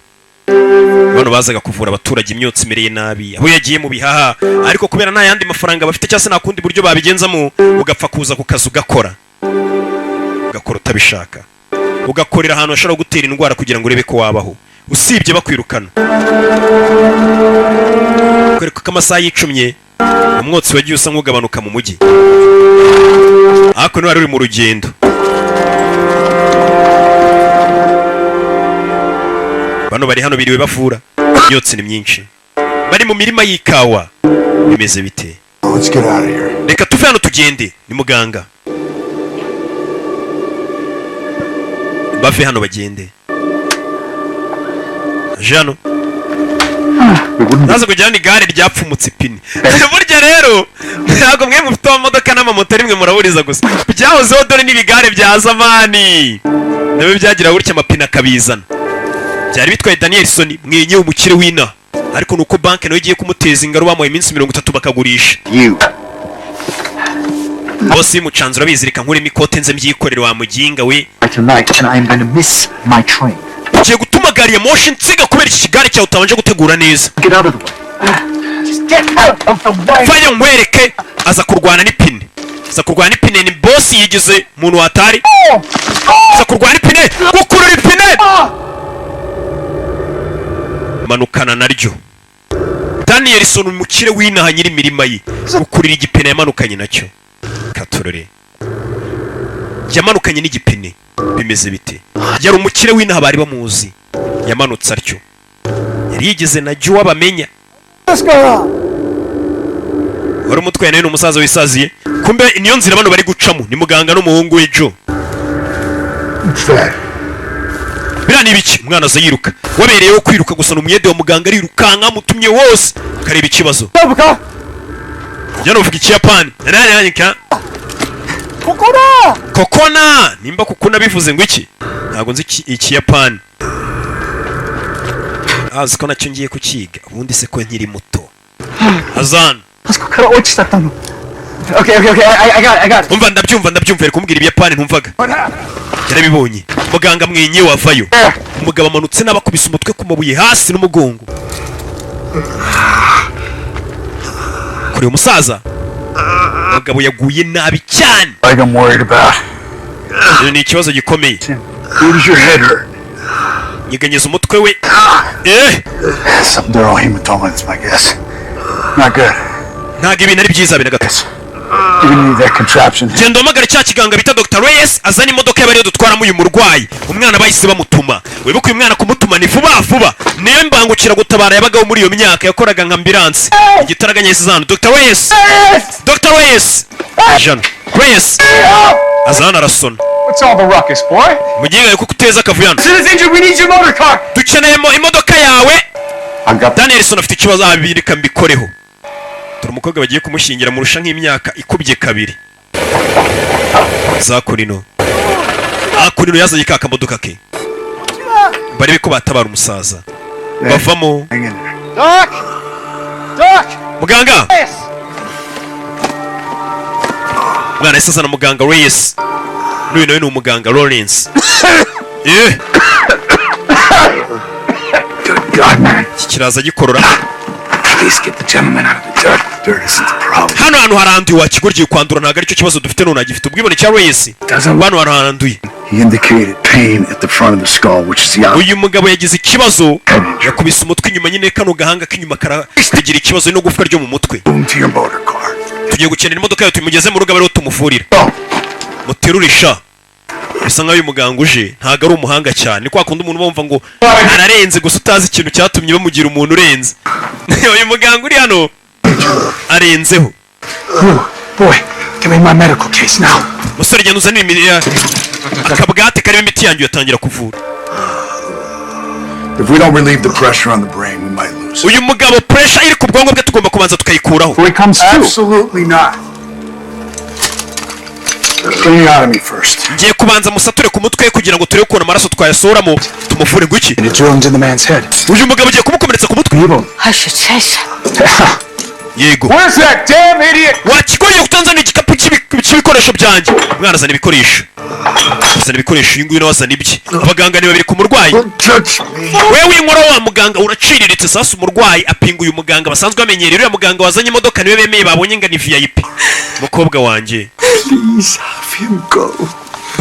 Bano bazaga kuvura abaturage imyotsi imereye nabi, aho yagiye mu bihaha, ariko kubera nta yandi mafaranga bafite cyangwa se nta kundi buryo babigenzamo, ugapfa kuza ku kazi, ugakora, ugakora utabishaka, ugakorera ahantu hashobora gutera indwara kugira ngo urebe ko wabaho, usibye bakwirukana. Kwereka ko amasaha yicumye, umwotsi wagiye usa nk'ugabanuka mu mujyi. Hakuno wari uri mu rugendo. Bano bari hano biriwe bavura, imyotsi ni myinshi, bari mu mirima y'ikawa. Bimeze bite? Let's get out of here. Reka tuve hano tugende. Ni muganga, bave hano bagende. Aje hano, naza kujya hano, igare ryapfumutse ipine. Burya rero ntabwo mwe mufite amamodoka n'amamoto rimwe muraburiza gusa, byahozeho. Dore n'ibigare bya zamani nabyo byagira gutya amapine akabizana. Byari bitwaye Danielson mwenyewe, umukire w'ina, ariko nuko banki nawe igiye kumuteza ingaru, bamuhaye iminsi 30 bakagurisha. You. Bosi mucanzu, urabizi, reka nkuremo ikote nze mbyikorere wa muginga we. Tonight, and I am going to miss my train. Ugiye gutuma gari ya moshi nsiga kubera iki kigare cyawe utabanje gutegura neza. Get out of the way. Just get out of the way. Vayo nkwereke. Aza kurwana n'ipine, aza kurwana n'ipine. Ni bosi yigize umuntu watari. Aza kurwana n'ipine, gukurura ipine, manukana naryo. Danielson, umukire w'inaha, nyiri imirima ye, gukurira igipine yamanukanye nacyo. Katurore, yamanukanye n'igipine. Bimeze bite? Yari umukire w'inaha, bari bamuzi. Yamanutse atyo, yari yigeze na jya bamenya wari umutwaye nawe ni umusaza wisaziye. Kumbe niyo nzira bano bari gucamo, ni muganga n'umuhungu we Joe. What's that? Biriya ni ibiki? Umwana aza yiruka, wabereyeho kwiruka gusa, ni umwede wa muganga, arirukanka mutumye wose akareba ikibazo. Jya uvuga Ikiyapani naranyika kokona, nimba kukuna bivuze ngo iki, ntabwo nzi Ikiyapani. Azi ko nacyo ngiye kukiga ubundi se ko nkiri muto azana. Okay, okay. I got it, I got it. Umva, ndabyumva, ndabyumva. Ari kumbwira Ibiyapani ntumvaga. Yarabibonye muganga mwenyewe wavayo. Umugabo amanutse n'abakubise umutwe ku mabuye hasi n'umugongo. Kureba umusaza, umugabo yaguye nabi cyane. Like I'm worried about. Iyo ni ikibazo gikomeye. Who does your head hurt? Nyeganyeza umutwe we, eh. Subdural hematoma, is my guess. Not good. Ntabwo ibintu ari byiza bina gato. You're gonna need that contraption. Genda uhamagare cya kiganga bita Dr Reyes, azane imodoka y'abariyo dutwaramo uyu murwayi. Umwana bahise bamutuma. Wibuke uyu mwana kumutuma ni vuba vuba, niyo mbangukiragutabara yabagaho muri iyo myaka, yakoraga nka ambulance. Igitaraganya yahise azana Dr Reyes. Dr Reyes jana, Reyes aza hano, arasona. What's all the ruckus, boy? Muginga kuko uteza akavuyo hano. As injured, we need your motor car. Dukeneyemo imodoka yawe. I got Danielson afite ikibazo. Aha reka mbikoreho. Dore umukobwa bagiye kumushyingira murusha nk'imyaka ikubye kabiri. Zakurino akurino yazanye ka kamodoka ke, barebe ko batabara umusaza. Bavamo. Hang in there. Doc! Doc! Muganga! Yes! Umwana yahise azana muganga Reyes, n'uyu nawe ni umuganga Lawrence, eh. Good God, man. Iki kiraza gikorora. Please get the gentleman out of the dirt. Dirt isn't the problem. Hano hantu haranduye, wakigoryi. Kwandura ntabwo aricyo kibazo dufite. None agifite ubwibone cya Reyes. Doesn't hano hantu haranduye. He indicated pain at the front of the skull, which is the Uyu mugabo yagize ikibazo, yakubise umutwe inyuma nyine, kano gahanga k'inyuma kagira ikibazo n'igufwa ryo mu mutwe. Boom to your motor car. Tugiye gukenera imodoka yawe, tumugeze mu rugo abe ariho tumuvurira. Go. Muterurisha. Bisa nkaho uyu muganga uje ntabwo ari umuhanga cyane, ni kwa kundi umuntu bumva ngo ararenze gusa utazi ikintu cyatumye bamugira umuntu urenze. Uyu muganga uri hano arenzeho. Boy, give me my medical case now. Musore, genda uzanire akabwate karimo imiti yanjye, uyatangira kuvura. If we don't relieve the pressure on the brain, we might lose. Uyu mugabo pressure iri ku bwonko bwe tugomba kubanza tukayikuraho. Before he comes to. Absolutely not. Craniotomy first. Ngiye kubanza musature ku mutwe kugira ngo turebe ukuntu amaraso twayasohoramo, tumuvure. Guki? And it drilled into the man's head. Uyu mugabo ugiye kumukomeretsa ku mutwe. Evil. I should say so. Yego. Where's that damn idiot? Wakigoryi kutanzanira igikapu. Ibikoresho byanjye. Umwana azana ibikoresho, azana ibikoresho. Uyu nguyu nawe azana ibye. Abaganga ni babiri ku murwayi. Don't touch me. Wewe winkora, wa muganga uraciriritse. Sasa umurwayi apinga uyu muganga basanzwe bamenyereye. Uriya muganga wazanye imodoka niwe bemeye, babonye ngo ni VIP. Mukobwa wanjye. Please have him go.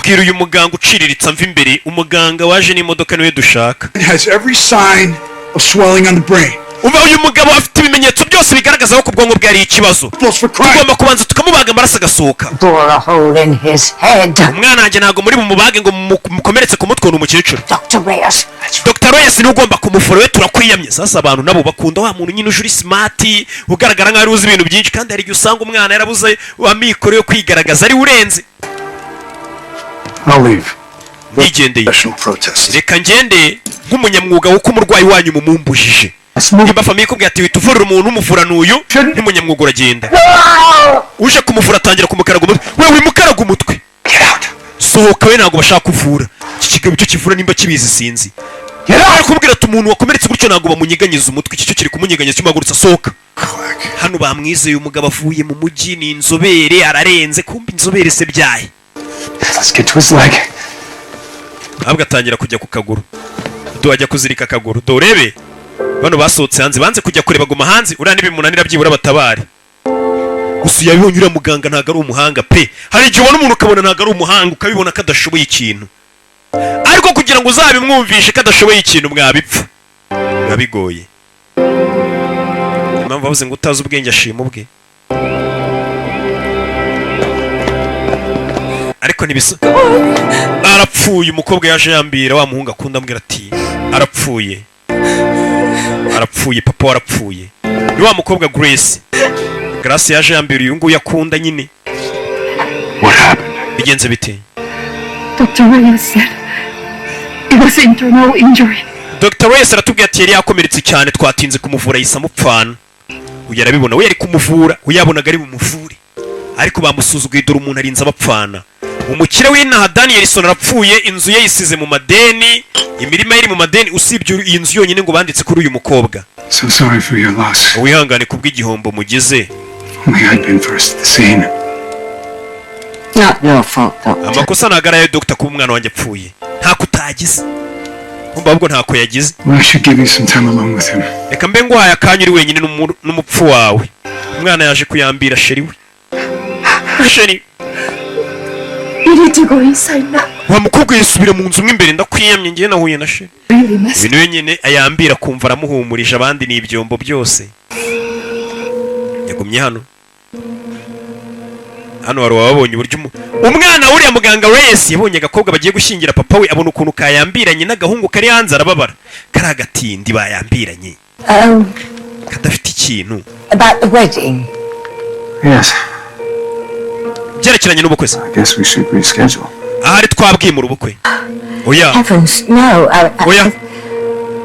Bwira uyu muganga uciriritse amva imbere. Umuganga waje n'imodoka niwe dushaka. It has every sign of swelling on the brain. Uba uyu mugabo afite ibimenyetso byose bigaragaza ko ku bwonko bwe hari ikibazo. Tugomba kubanza tukamubaga, amaraso agasohoka. Bore a hole in his head. Umwana wanjye ntabwo muri bumubage ngo mukomeretse ku mutwe. Ni umukecuru. Dr. Reyes. Dr Reyes niwe ugomba kumuvura. We turakwiyamye. Sasa abantu nabo bakunda wa muntu nyine uje uri smart, ugaragara nkaho ari uzi ibintu byinshi, kandi hari igihe usanga umwana yarabuze amikoro yo kwigaragaza, ari we urenze. I'll leave. Yigendeye. Professional protest. Reka ngende nk'umunyamwuga, kuko umurwayi wanyu mumumbujije. Nimba famille ikubwiye ati wita uvurira umuntu, umuvura n'uyu, nk'umunyamwuga uragenda. Uje kumuvura atangira kumukaraga umutwe. We wimukaraga umutwe, sohoka. We ntabwo bashaka kuvura. Iki kigabo icyo kivura nimba kibizi sinzi. Ari kubwira ati umuntu wakomeretse gutyo ntabwo bamunyeganyiza umutwe. Iki cyo kiri kumunyeganyeza, kimuhagurutsa. Sohoka hano. Bamwizeye, umugabo avuye mu mujyi, ni inzobere, ararenze. Kumva inzobere se byahe? Let's get to his leg. Ahubwo atangira kujya ku kaguru. Do, ajya kuzirika akaguru. Do, urebe bano basohotse hanze, banze kujya kureba, guma hanze. Uriya nibimunanira byibura batabare. Gusa yabibonye, uriya muganga ntabwo ari umuhanga pe. Hari igihe ubona umuntu ukabona ntabwo ari umuhanga, ukabibona ko adashoboye ikintu, ariko kugira ngo uzabimwumvishe ko adashoboye ikintu mwabipfa biba bigoye. Niyo mpamvu bavuze ngo utazi ubwenge ashima ubwe. Ariko ntibisa, arapfuye. Umukobwa yaje yambira wa muhungu akunda, ambwira ati arapfuye, arapfuye, papa warapfuye. Ni wa mukobwa Grace. Grace yaje yambira uyu nguyu akunda nyine. What happened? Bigenze bite? Dr. Reyes said it was internal injury. Dr Reyes aratubwiye ati yari yakomeretse cyane, twatinze kumuvura, yahise amupfana. Uyu arabibona, we yari kumuvura, we yabonaga ari bumuvure, ariko bamusuzuguye. Dore umuntu arinze abapfana. Umukire w'inaha Danielson arapfuye, inzu ye yisize mu madeni, imirima ye iri mu madeni, usibye iyi nzu yonyine ngo banditse kuri uyu mukobwa. So sorry for your loss. Wihangane kubw'igihombo mugize. Only I'd been first at the scene. Not your fault, Doctor. Amakosa ntabwo ari ayo, dogita, kuba umwana wanjye apfuye ntako utagize. Kumva ahubwo ntako yagize. Well, I should give you some time alone with him. Reka mbe nguhaye akanya uri wenyine n'umupfu wawe. Umwana yaje kuyambira chéri we, chéri. You need to go inside now. Wa mukobwa yisubira mu nzu mo imbere, ndakwiyamye, ngiye nahuye na chéri. Really must. Uyu niwe nyine ayambira, kumva aramuhumurije, abandi ni ibyombo byose. Yagumye hano. Hano wari wabonye uburyo umwana w'uriya muganga Reyes yabonye agakobwa bagiye gushyingira papa we, abona ukuntu kayambiranye n'agahungu kari hanze, arababara. Kari agatindi bayambiranye kadafite ikintu. About the wedding. Yes, Byerekeranye n'ubukwe se? I guess we should reschedule. Ahari twabwimura ubukwe. Oya. Heavens, no. Oya.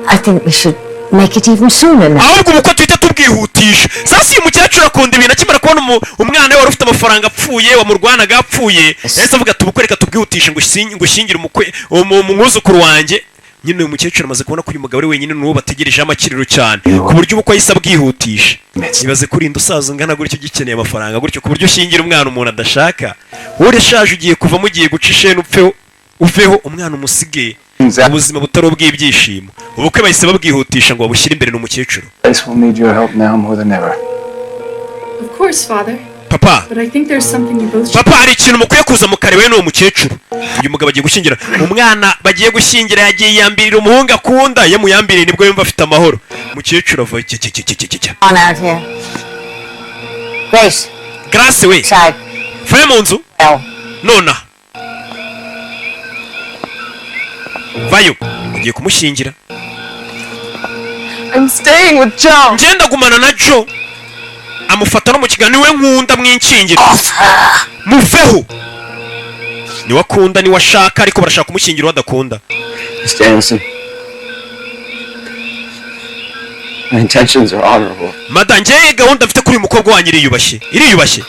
I think we should make it even sooner now. Ahubwo ubukwe tuhita tubwihutisha. Sasa uyu mukecuru akunda ibintu. Akimara kubona umwana we wari ufite amafaranga apfuye, wamurwanaga apfuye, yahise avuga ati ubukwe reka tubwihutishe, ngo ushyingire umukwe umwuzukuru wanjye nyine. Uyu mukecuru amaze kubona ko uyu mugabo ari wenyine n'uwo bategerejeho amakiriro cyane, ku buryo ubukwe ahise abwihutisha. Ibaze kurinda usaza ungana gutyo ugikeneye amafaranga gutyo, ku buryo ushyingira umwana umuntu adashaka. Wowe urashaje, ugiye kuvamo, ugiye guca isheni, upfeho uveho, umwana umusige ubuzima butari ubw'ibyishimo. Ubukwe bahise babwihutisha ngo babushyire imbere n'umukecuru. Grace will need your help now more than ever. Of course, Father. Papa. But I think there's something you both should. Papa, hari ikintu mukwiye kuza mukareba we n'uwo mukecuru. Uyu mugabo agiye gushyingira umwana bagiye gushyingira, yagiye yambirira umuhungu akunda. Iyo muyambiriye nibwo yumva afite amahoro. Umukecuru ava cya cya cya cya cya cya. On out here. Grace, Grace we. Inside. Vayo mu nzu. Well, Nona vayo, ugiye kumushyingira. I'm staying with Joe. Ngenda gumana na Joe. Amufata no mu kiganiro, niwe nkunda, mwinshingira muveho, niwe akunda, niwe ashaka, ariko barashaka kumushyingira uwo adakunda. Miss Danielson. My intentions are honorable. Mada, njyewe gahunda mfite kuri uyu mukobwa wanyu iriyubashye, iriyubashye.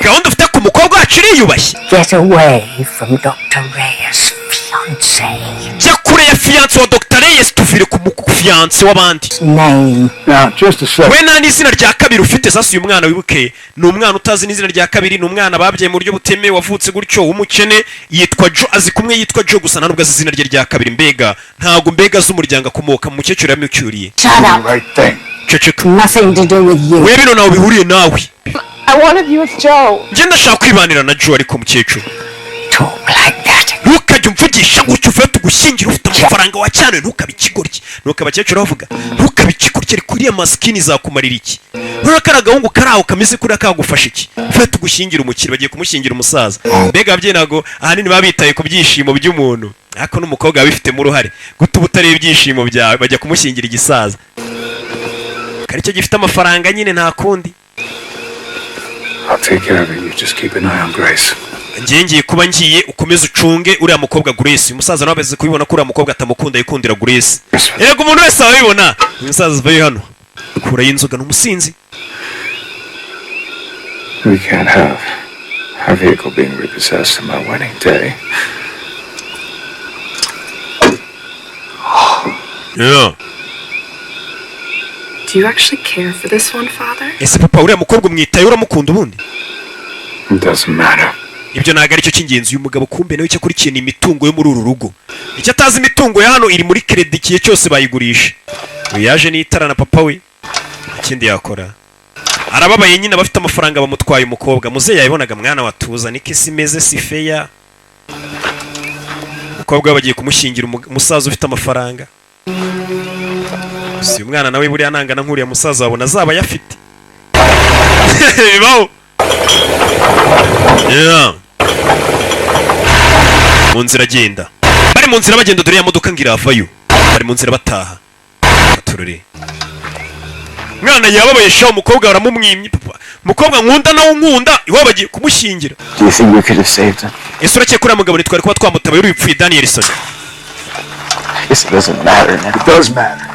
Gahunda ufite ku mukobwa wacu iriyubashye. Get away from Dr. Reyes' fiancé. Jya kure ya fiancé wa Dr Reyes. Grace, tuvire ku mufiancé w'abandi. Name. Now, just a second. We nta n'izina rya kabiri ufite. Sasa uyu mwana, wibuke, ni umwana utazi n'izina rya kabiri, ni umwana babyaye mu buryo butemewe, wavutse gutyo, w'umukene. Yitwa Joe, azi kumwe yitwa Joe gusa, nta nubwo azi izina rye rya kabiri. Mbega ntabwo mbega azi umuryango akomoka mu. Mukecuru yamucyuriye. Shut up. Right thing. Ceceka. Nothing to do with you. We, bino ntawe bihuriye nawe. I want to be with Joe. Njye ndashaka kwibanira na Joe, ariko mukecuru. Talk like that. Ntukajye umvugisha gutyo. Uvuye tugushyingira ufite amafaranga wa cyane, ntukabe ikigoryi. Nuko abakecuru bavuga, ntukabe ikigoryi, ariko uriya masikini izakumarira iki? Urabona ko ari agahungu kari aho kameze kuriya, kagufasha iki? Uvuye tugushyingira umukire. Bagiye kumushyingira umusaza. Mbega ababyeyi ntabwo ahanini baba bitaye ku byishimo by'umuntu, ariko n'umukobwa aba abifitemo uruhare. Guta uba utareba ibyishimo byawe. Bajya kumushyingira igisaza aricyo gifite amafaranga nyine, nta kundi. I'll take care of it. You just keep an eye on Grace. Ngiye, ngiye kuba ngiye, ukomeze ucunge uriya mukobwa Grace. Uyu musaza nawe amaze kubibona ko uriya mukobwa atamukunda, yikundira Grace. Yego, umuntu wese abibona. Uyu musaza avuye hano kurayo inzoga, ni umusinzi. We can't have our vehicle being repossessed on my wedding day. Do you actually care for this one, Father? Ese papa, uriya mukobwa umwitaye, uramukunda ubundi? It doesn't matter. Ibyo ntabwo aricyo cy'ingenzi. Uyu mugabo kumbe nawe icyo akurikiye ni imitungo yo muri uru rugo. Icyo atazi, imitungo ya hano iri muri crédit, igihe cyose bayigurisha. Uyu yaje n'itara na papa we, nta kindi yakora, arababaye nyine. Abafite amafaranga bamutwaye umukobwa. Muzehe yabibonaga. Mwana watuza, niko isi imeze, si feya. Umukobwa we bagiye kumushyingira umusaza ufite amafaranga. Si uyu mwana nawe buriya nangana nk'uriya musaza wabona azaba ayafite. Bibaho. Yeah. Mu nzira agenda, bari mu nzira bagenda, dore ya modoka ngo iravayo. Bari mu nzira bataha. Turore mwana yababaye sha, umukobwa baramumwimye. Papa, umukobwa nkunda nawe unkunda, iwabo bagiye kumushyingira. Do you think we could have saved him? Ese urakeka uriya mugabo ntitwari kuba twamutabaye uri wipfuye, Danielson? I guess it doesn't matter now. It does matter.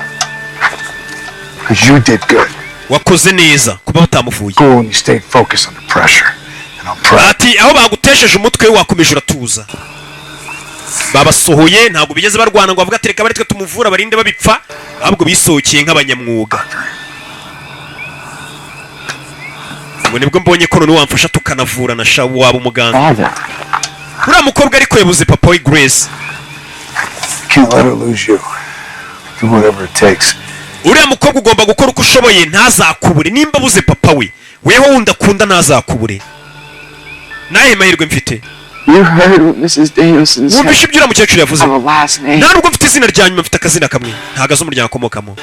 Because you did good. Wakoze neza kuba batamuvuye. Cool, and you stayed focused under pressure. And I'm proud. Ati aho bagutesheje umutwe, wakomeje uratuza. Babasohoye, ntabwo bigeze barwana ngo bavuge ati reka bari twe tumuvura, barinde babipfa, ahubwo bisohokeye nk'abanyamwuga. Ngo nibwo mbonye ko noneho wamfasha tukanavurana sha, waba umuganga. Father. Uriya mukobwa ariko yabuze papa we Grace. Can't let her lose you. Do whatever it takes. Uriya mukobwa ugomba gukora uko ushoboye ntazakubure. Nimba abuze papa we, weho wundi akunda ntazakubure. Nahe mahirwe mfite? You heard what Mrs. Danielson said. Wumvishe ibyo uriya mukecuru yavuze. I have a last name. Nta nubwo mfite izina rya nyuma, mfite akazina kamwe. Ntabwo azi umuryango akomokamo.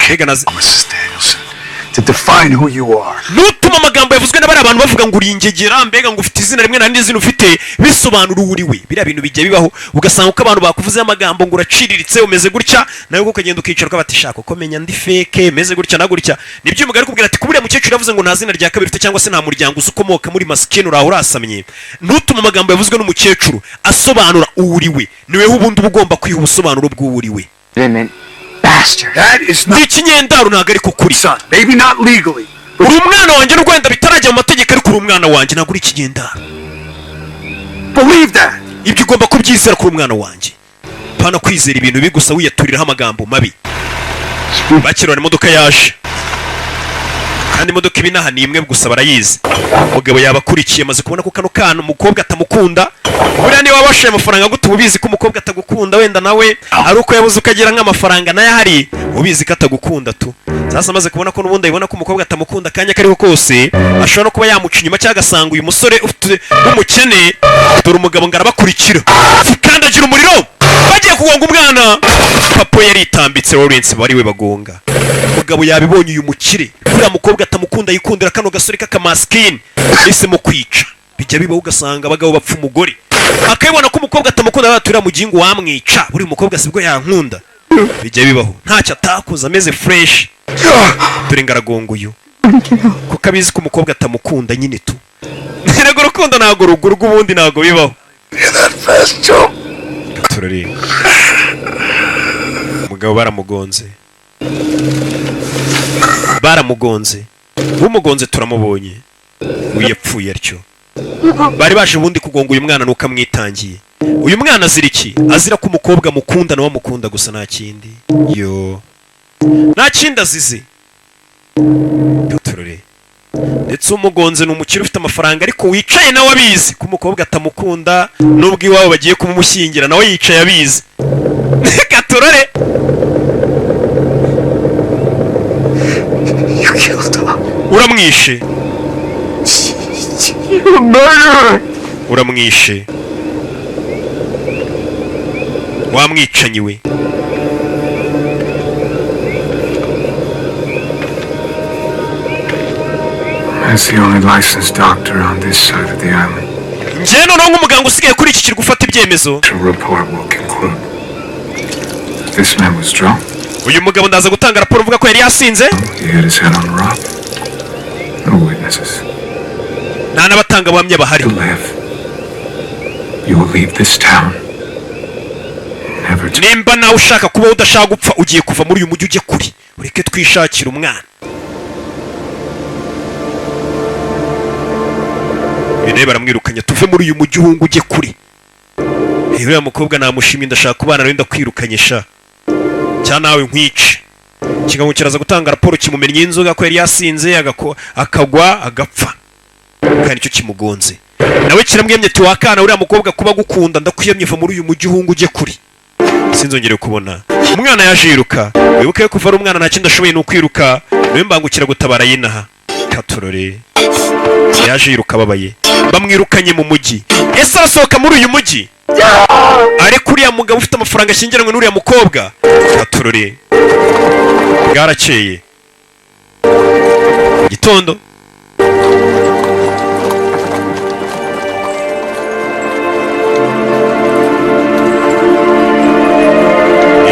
Mbega nazi. Mrs. Danielson, to define who you are. Nutuma amagambo yavuzwe n'abari abantu bavuga ngo uri ingegera, mbega ngo ufite izina rimwe nta n'indi zina ufite, bisobanura uwo uri we. Biriya bintu bijya bibaho, ugasanga uko abantu bakuvuzeho amagambo ngo uraciriritse, umeze gutya, nawe ukagenda ukicara ukabati shaka uko menya ndi fake, meze gutya na gutya. Nibyo umugabo ari kubwira ati kuba uriya mukecuru yavuze ngo nta zina rya kabiri ufite cyangwa se nta muryango uzi ukomoka muri, masikini, uraho urasamye. Ntutume amagambo yavuzwe n'umukecuru asobanura uwo uri we. Niwe ubundi uba ugomba kwiha ubusobanuro bw'uwo uri we. Bastard. That is not Ni ikinyendaro, ntabwo ariko kuri. son. Maybe not legally. Uri umwana wanjye n'u Rwanda bitarajya mu mategeko, ariko uri umwana wanjye, ntabwo uri ikinyendaro. Believe that. Ibyo ugomba kubyizera ko uri umwana wanjye, pana kwizera ibintu bibi gusa wiyaturiraho amagambo mabi. Bakirana imodoka yaje, kandi imodoka iba inaha ni imwe gusa, barayizi. Umugabo yabakurikiye, amaze kubona ko kano kana umukobwa atamukunda. Buriya niba wabashaye amafaranga gute, uba ubizi ko umukobwa atagukunda. Wenda nawe ari uko yabuze uko agira nk'amafaranga nayo ahari, ubizi ko atagukunda tu. Sasa amaze kubona ko n'ubundi abibona ko umukobwa atamukunda, akanya kariho kose ashobora no kuba yamuca inyuma cyangwa agasanga uyu musore ufite w'umukene. Dore umugabo ngo arabakurikira, kandagira umuriro, bagiye kugonga umwana. Papa we yaritambitse, Lawrence bari we bagonga. Umugabo yabibonye, uyu mukire, kuriya mukobwa atamukunda, yikundira kano gasore k'akamasikini, yahisemo kwica. Bijya bibaho, ugasanga abagabo bapfa umugore, akabibona ko umukobwa atamukunda, baturira mugingo wamwica, buri mukobwa sibwo yankunda. Bijya bibaho, ntacyo atakoze, ameze fresh. Dore ngaragonga uyu kuko abizi ko umukobwa atamukunda nyine tu. Ntabwo urukundo ntabwo rugurwa ubundi, ntabwo bibaho. Turareba umugabo baramugonze, baramugonze, umugonze turamubonye, uyu yapfuye atyo. Bari baje ubundi kugonga uyu mwana nuko amwitangiye. Uyu mwana azira iki? Azira ko umukobwa mukunda, nawe amukunda gusa, nta kindi. Yo, nta kindi azize. Gatorore. Ndetse umugonze ni umukire ufite amafaranga, ariko wicaye nawe abizi ko umukobwa atamukunda, nubwo iwabo bagiye kumumushyingira, nawe yicaye abizi. Gatorore. You killed her. Uramwishe. You murderer! Uramwishe, wamwicanyi we. As the only licensed doctor on this side of the island, Njyewe noneho nk'umuganga usigaye kuri iki kirwa ufata ibyemezo, the report will conclude that this man was drunk. Uyu mugabo ndaza gutanga raporo mvuga ko yari yasinze. He hit his head on a rock. No witnesses. Nta n'abatangabuhamya bahari. To live, you will leave this town. Never to Nimba nawe ushaka kubaho, udashaka gupfa, ugiye kuva muri uyu mujyi ujye kure, ureke twishakire umwana. Uyu nawe baramwirukanye, tuve muri uyu mujyi, uhungu ujye kure. Hey, uriya mukobwa namushimye, ndashaka kubana nawe, ndakwirukanye sha, cyangwa nawe nkwice. Ikigango kiraza gutanga raporo kimumennye inzoga ko yari yasinze, akagwa agapfa, kandi nicyo kimugonze. Nawe kiramwemye ati: "Wakana, uriya mukobwa kuba agukunda, ndakwiyamye, va muri uyu mujyi uhungu ujye kure, sinzongere kubona." Umwana yaje yiruka. Wibuke ko kuva ari umwana nta kindi ashoboye ni ukwiruka. Niwe mbangukira gutabara y'inaha. Katurore yaje yiruka ababaye, bamwirukanye mu mujyi. Ese arasohoka muri uyu mujyi ariko uriya mugabo ufite amafaranga ashyingiranwe n'uriya mukobwa? Katurore. Bwarakeye mu gitondo.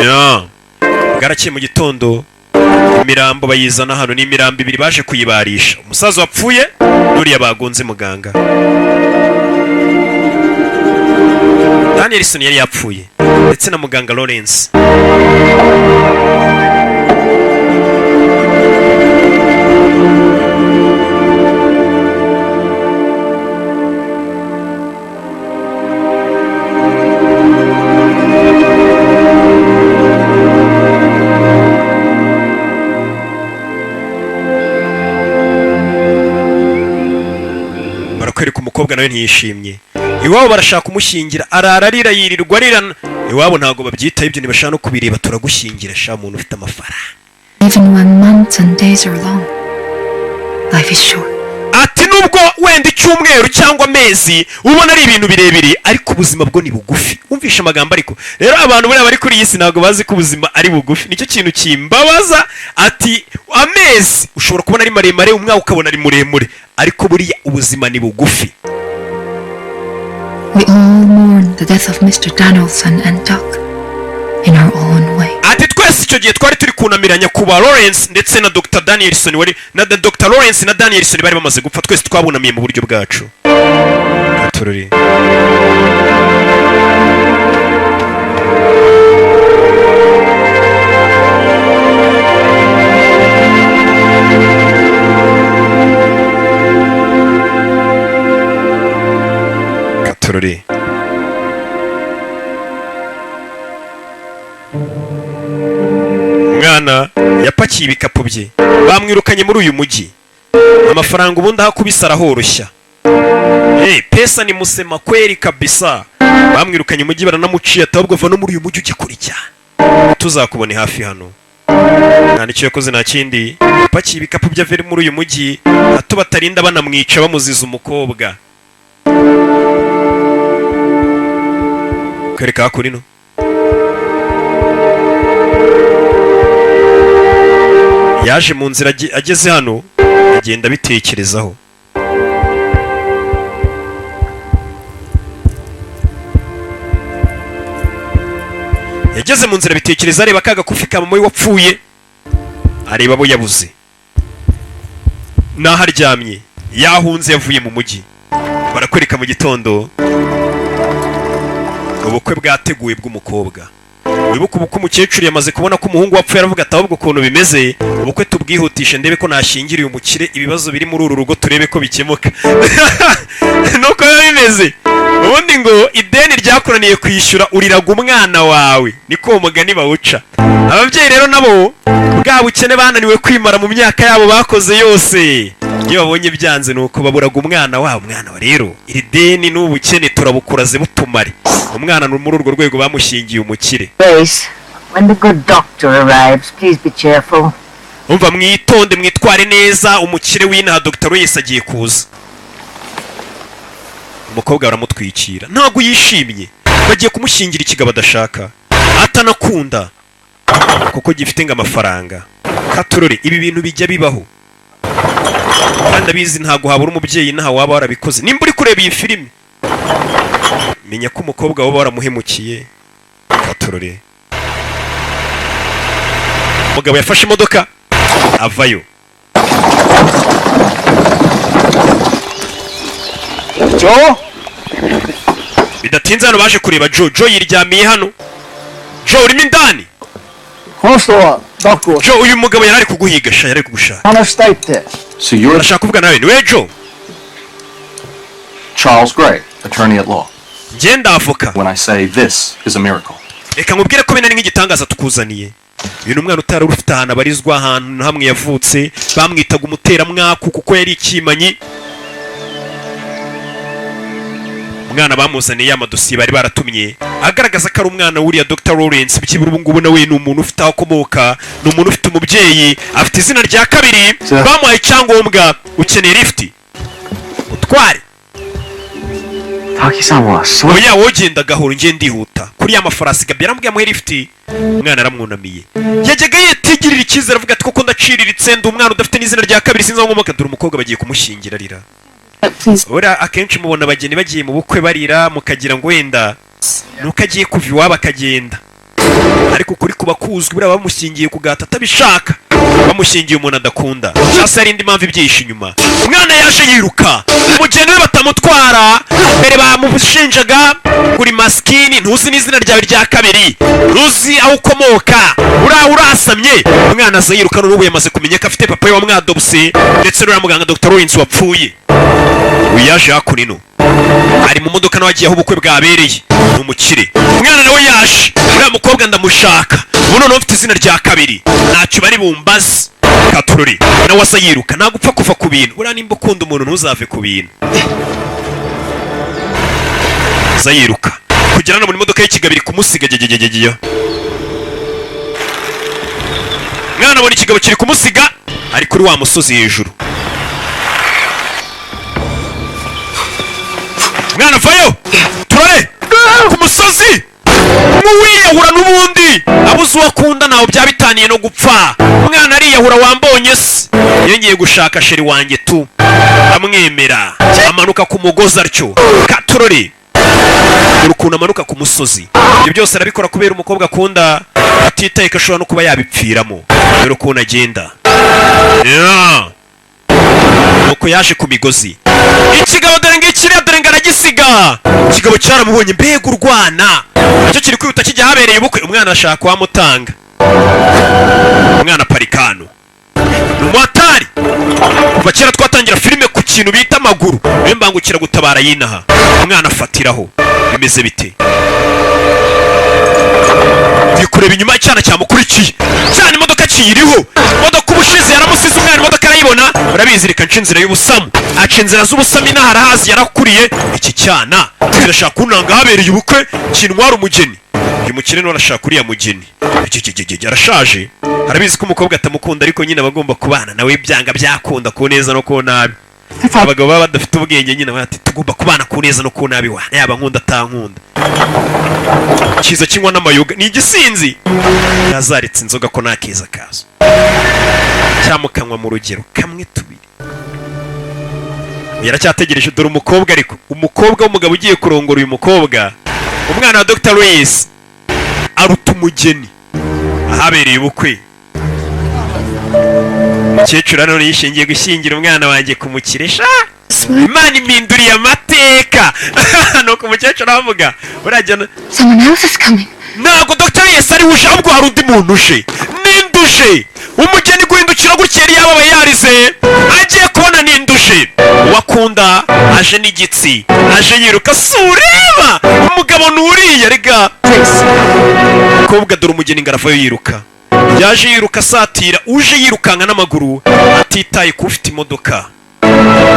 Ya. Bwarakeye mu gitondo, imirambo bayizana hano. Ni imirambo ibiri baje kuyibarisha, umusaza wapfuye n'uriya bagonze. Muganga Danielson yari yapfuye, ndetse na muganga Lawrence. Barakwereka umukobwa nawe ntiyishimye. Iwabo barashaka kumushyingira, arara arira, yirirwa arira. Iwabo ntabwo babyitaho ibyo, ntibashaka no kubireba. Turagushyingira sha muntu ufite amafaranga. Even when months and days are long, life is short. Ati nubwo wenda icyumweru cyangwa amezi ubona ari ibintu birebire, ariko ubuzima bwo ni bugufi. Wumvishe amagambo. Ariko rero abantu buriya bari kuri iyi si ntabwo bazi ko ubuzima ari bugufi, nicyo kintu kimbabaza. Ati amezi ushobora kubona ari maremare, umwaka ukabona ari muremure, ariko buriya ubuzima ni bugufi. We all mourn the death of Mr. Danielson and Doc in our own way. Ati twese icyo gihe twari turi kunamira nyakubahwa Lawrence ndetse na Dr Danielson wari na Dr Lawrence na Danielson bari bamaze gupfa, twese twabunamiye mu buryo bwacu. Katurori. Katurori. Umwana yapakiye ibikapu bye, bamwirukanye muri uyu mujyi. Amafaranga ubundi aho akubise arahoroshya. Hey, pesa ni musema kweli kabisa. Bamwirukanye umujyi, baranamuciye, ati ahubwo va no muri uyu mujyi ujye kure cyane, tuzakubone hafi hano. Nta nicyo yakoze, nta kindi, yapakiye ibikapu bye ave muri uyu mujyi, hato batarinda banamwica bamuziza umukobwa. Kwereka hakurino yaje mu nzira, ageze hano agenda abitekerezaho. Yageze mu nzira abitekereza, areba ka gakufi ka mama we wapfuye, areba abo yabuze n'aho aryamye. Yahunze, yavuye mu mujyi. Barakwereka mu gitondo ubukwe bwateguwe bw'umukobwa. Wibuke ubukwe, umukecuru yamaze kubona ko umuhungu wapfuye, aravuga ati ahubwo ukuntu bimeze, ubukwe tubwihutishe, ndebe ko nashyingiriye umukire, ibibazo biri muri uru rugo turebe ko bikemuka. Nuko biba bimeze ubundi ngo ideni rya Byakunaniye kwishyura, uriraga umwana wawe, niko uwo mugani bawuca. Ababyeyi rero nabo bwa bukene bananiwe kwimara mu myaka yabo bakoze yose, iyo babonye byanze nuko baburaga umwana wabo. Umwana wa rero, iri deni n'ubukene turabukuraze butumare. Umwana ni muri urwo rwego bamushyingiye umukire. Grace, when the good doctor arrives, please be cheerful. Umva, mwitonde, mwitware neza, umukire w'inaha Dr. Wese agiye kuza. Umukobwa baramutwikira, ntabwo yishimye, bagiye kumushyingira ikigabo adashaka, atanakunda, kuko gifite ngo amafaranga. Katurore, ibi bintu bijya bibaho kandi abizi. Ntabwo habura umubyeyi naha waba warabikoze. Nimba uri kureba iyi filime, menya ko umukobwa waba waramuhemukiye. Katurore, umugabo yafashe imodoka avayo. Joe? Bidatinze hano baje kureba Joe. Joe yiryamiye hano. Joe, urimo indani? この人はダックを Joe, uyu mugabo yari ari kuguhiga sha, yari ari kugushaka. 話したいって。 So you're Arashaka kuvuga nawe. Niwe Joe? Charles Gray, attorney at law. Ngenda avoka. When I say this is a miracle. Reka nkubwire ko bino ari nk'igitangaza tukuzaniye. Uyu ni umwana utari ufite ahantu abarizwa, ahantu hamwe yavutse bamwitaga umuteramwaku kuko yari ikimanyi. Umwana bamuzaniye amadosiye bari baratumye agaragaza ko ari umwana w'uriya Dr. Lawrence. Byibura ubu ngubu nawe ni umuntu ufite aho akomoka, ni umuntu ufite umubyeyi, afite izina rya kabiri, bamuhaye icyangombwa. Ukeneye lifuti utware? 滝さんはそう Oya, wowe ugenda gahoro, njye ndihuta kuri ya mafarasi. Gabi yarambwiye amuhe lifuti. Umwana aramwunamiye, yajyaga yitigirira icyizere, avuga ati koko ndaciriritse, ndi umwana udafite n'izina rya kabiri, sinzi aho nkomoka. Dore umukobwa bagiye kumushyingira arira. Please. Buriya akenshi mubona abageni bagiye mu bukwe barira, mukagira ngo wenda nuko agiye kuva iwabo akagenda, ariko ukuri kuba kuzwi, buriya bamushyingiye ku gahato atabishaka, bamushyingiye umuntu adakunda, cyangwa se hari indi mpamvu ibyihishe inyuma. Umwana yaje yiruka, umugeni we batamutwara. Mbere bamushinjaga kuri masikini, ntuzi n'izina ryawe rya kabiri, ntuzi aho ukomoka, uriya urasamye. Umwana aza yiruka. N'ubu yamaze kumenya ko afite papa we wamwadobuse, ndetse n'uriya muganga Dr. Lawrence wapfuye. Uyu yaje hakuno ino, ari mu modoka nawe agiye aho ubukwe bwabereye, ni umukire. Umwana nawe yaje, uriya mukobwa ndamushaka ubu noneho mfite izina rya kabiri, ntacyo bari bumbaze. Katurori, nawe asa yiruka, ntabwo upfa kuva ku bintu. Buriya nimba ukunda umuntu, ntuzave ku bintu. Aza yiruka kugera hano muri modoka y'ikigabo iri kumusiga. Gegegegege, mwana abona ikigabo kiri kumusiga, ari kuri wa musozi hejuru. Mwana vayo, turore ku musozi nk'uwiyahura n'ubundi abuze uwo akunda, ntawe byaba bitaniye no gupfa. Umwana ariyahura, wambonye se, yongeye gushaka chérie wanjye tu, amwemera amanuka ku mugozi atyo. Katurore, dore ukuntu amanuka ku musozi. Ibyo byose arabikora kubera umukobwa akunda, atitaye ko ashobora no kuba yabipfiramo. Dore ukuntu agenda. Yeah. Nuko yaje ku migozi, ikigabo dore ngikiriya, dore ngo aragisiga. Ikigabo cyaramubonye, mbega urwana nacyo kiri kwihuta kijya ahabereye ubukwe. Umwana ashaka kuhamutanga. Umwana aparika hano, ni umuhatari. Kuva kera twatangira filime ku kintu bita amaguru, niyo mbangukiragutabara y'inaha. Umwana afatiraho, bimeze bite? Ndi kureba inyuma, icyana cyamukurikiye cyane, imodoka kiyiriho. Imodoka ubushize yaramusize umwana, imodoka arayibona. Urabizi, reka nce inzira y'ubusamu. Aca inzira z'ubusamu, inaha arahazi, yarakuriye. Iki cyana kirashaka kunanga habereye ubukwe, kintwara umugeni. Uyu mukire nawe arashaka uriya mugeni. Iki arashaje, arabizi ko umukobwa atamukunda, ariko nyine aba agomba kubana nawe byanga byakunda, ku neza no ku nabi. Abagabo baba badafite ubwenge nyine bati tugomba kubana ku neza no ku nabi, wa yaba nkunda atankunda. Kiza kinywa n'amayoga, ni igisinzi, yazaritse inzoga ko nta kazo, cyamukanywa mu rugero kamwe tubiri. Yaracyategereje. Dore umukobwa, ariko umukobwa w'umugabo ugiye kurongora uyu mukobwa, umwana wa Dr. Louis, aruta umugeni ahabereye ubukwe. Umukecuru hano yishingiye gushyingira umwana wanjye ku mukire sha, Imana impinduriye amateka. Nuko umukecuru avuga urajya. Someone else is coming. Ntabwo Dr. Yesu ari uje, ahubwo hari undi muntu uje. Ninde uje? Umugeni guhindukira gutya, yari yababaye, yarize, agiye kubona ninde uje, uwakunda aje n'igitsi, aje yiruka. Si ureba umugabo nuriya? Umukobwa, dore umugeni ngo aravayo yiruka. Yaje yiruka asatira uje yirukanka n'amaguru, atitaye ku ufite imodoka.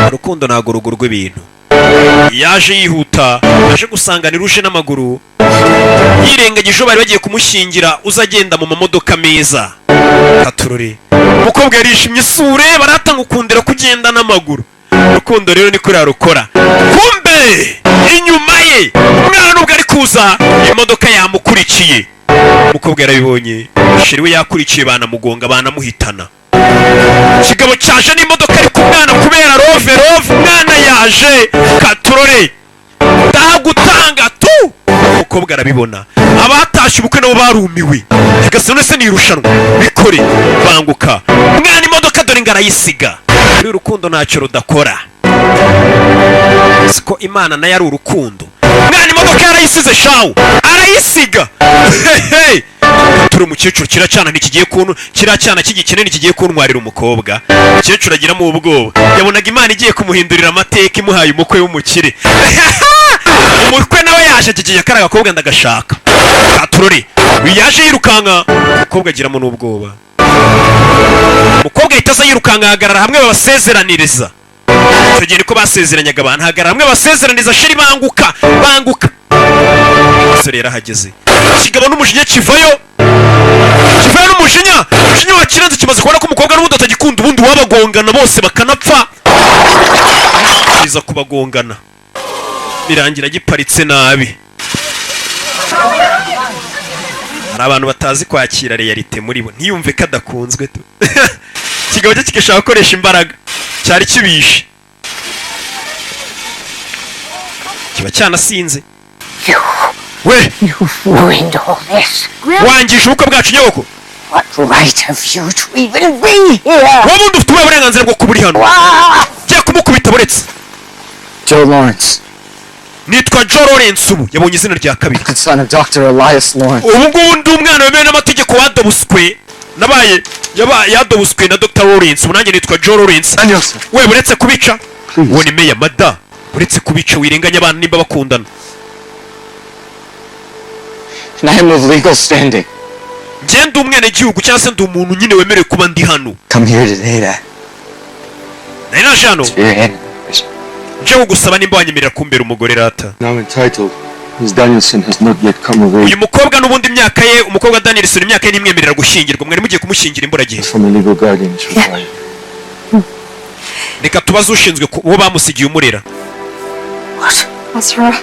Urukundo ntabwo rugurwa ibintu. Yaje yihuta, yaje gusanganira uje n'amaguru, yirengagije uwo bari bagiye kumushyingira uza agenda mu mamodoka meza. Katurore, umukobwa yarishimye isure baratanga ukundira kugenda n'amaguru. Urukundo rero niko rarukora. Kumbe inyuma ye umwana nubwo ari kuza, imodoka yamukurikiye. Umukobwa yarabibonye, chéri we yakurikiye, banamugonga banamuhitana. Ikigabo cyaje n'imodoka, ariko umwana kubera love, love, umwana yaje. Katurore, ndagutanga tu. Umukobwa arabibona. Abatashye ubukwe nabo barumiwe. Nyagasani, none se ni irushanwa? Bikore banguka. Umwana imodoka dore ngo arayisiga. Muri urukundo ntacyo rudakora, siko Imana nayo ari urukundo. Umwana imodoka yarayisize shawu, arayisiga. Hehe, turi umukecuru, kiriya cyana ntikigiye kuntu, kiriya cyana cy'igikene ntikigiye kuntwarira umukobwa. Umukecuru agiramo ubwoba, yabonaga Imana igiye kumuhindurira amateka, imuhaye umukwe w'umukire. Umukwe nawe yaje kigiye, kariya gakobwa ndagashaka. Katurore, uyu yaje yirukanka, umukobwa agiramo n'ubwoba. Umukobwa ahita aza yirukanka, ahagarara hamwe babasezeraniriza. Icyo gihe niko basezeranyaga abantu, hagarara hamwe basezeraniriza. Chéri, banguka, banguka. Umusore yarahageze. Ikigabo n'umujinya kivayo, kivayo n'umujinya. Umujinya wakirenze, kimaze kubona ko umukobwa n'ubundi atagikunda, ubundi wabagongana bose bakanapfa, kiza kubagongana birangira giparitse nabi. Hari abantu batazi kwakira réalité muri bo, ntiyumve ko adakunzwe tu. Ikigabo cye kigashaka gukoresha imbaraga, cyari kibishe, kiba cyanasinze we. Ruined all this. Wangije ubukwe bwacu, nyogoko. What right have you to even be here? Wowe bundi ufite ubuhe burenganzira bwo kuba uri hano? Jya kumukubita, buretse. Joe Lawrence, Nitwa Joe Lawrence. Ubu yabonye izina rya kabiri. the son of Dr. Elias Lawrence. Ubu ngubu ndi umwana wemewe n'amategeko wadobuswe, nabaye yadobuswe na Dr. Lawrence. Ubu nanjye nitwa Joe Lawrence. Danielson. We, buretse kubica. Uwo ni meya mada. Uretse kubica, wirenganya abana nimba bakundana. And I am of legal standing. Njye ndi umwenegihugu, cyangwa se ndi umuntu nyine wemerewe kuba ndi hano. Come here today to Nari naje hano your hand. nje kugusaba nimba wanyemerera kumbera umugore rata. Now entitled, Miss Danielson has not yet come of age Uyu mukobwa n'ubundi imyaka ye, umukobwa Danielson, imyaka ye ntimwemerera gushyingirwa. Mwari mugiye kumushyingira imburagihe. from a legal guardian is required. Reka tubaze ushinzwe uwo bamusigiye umurera. As her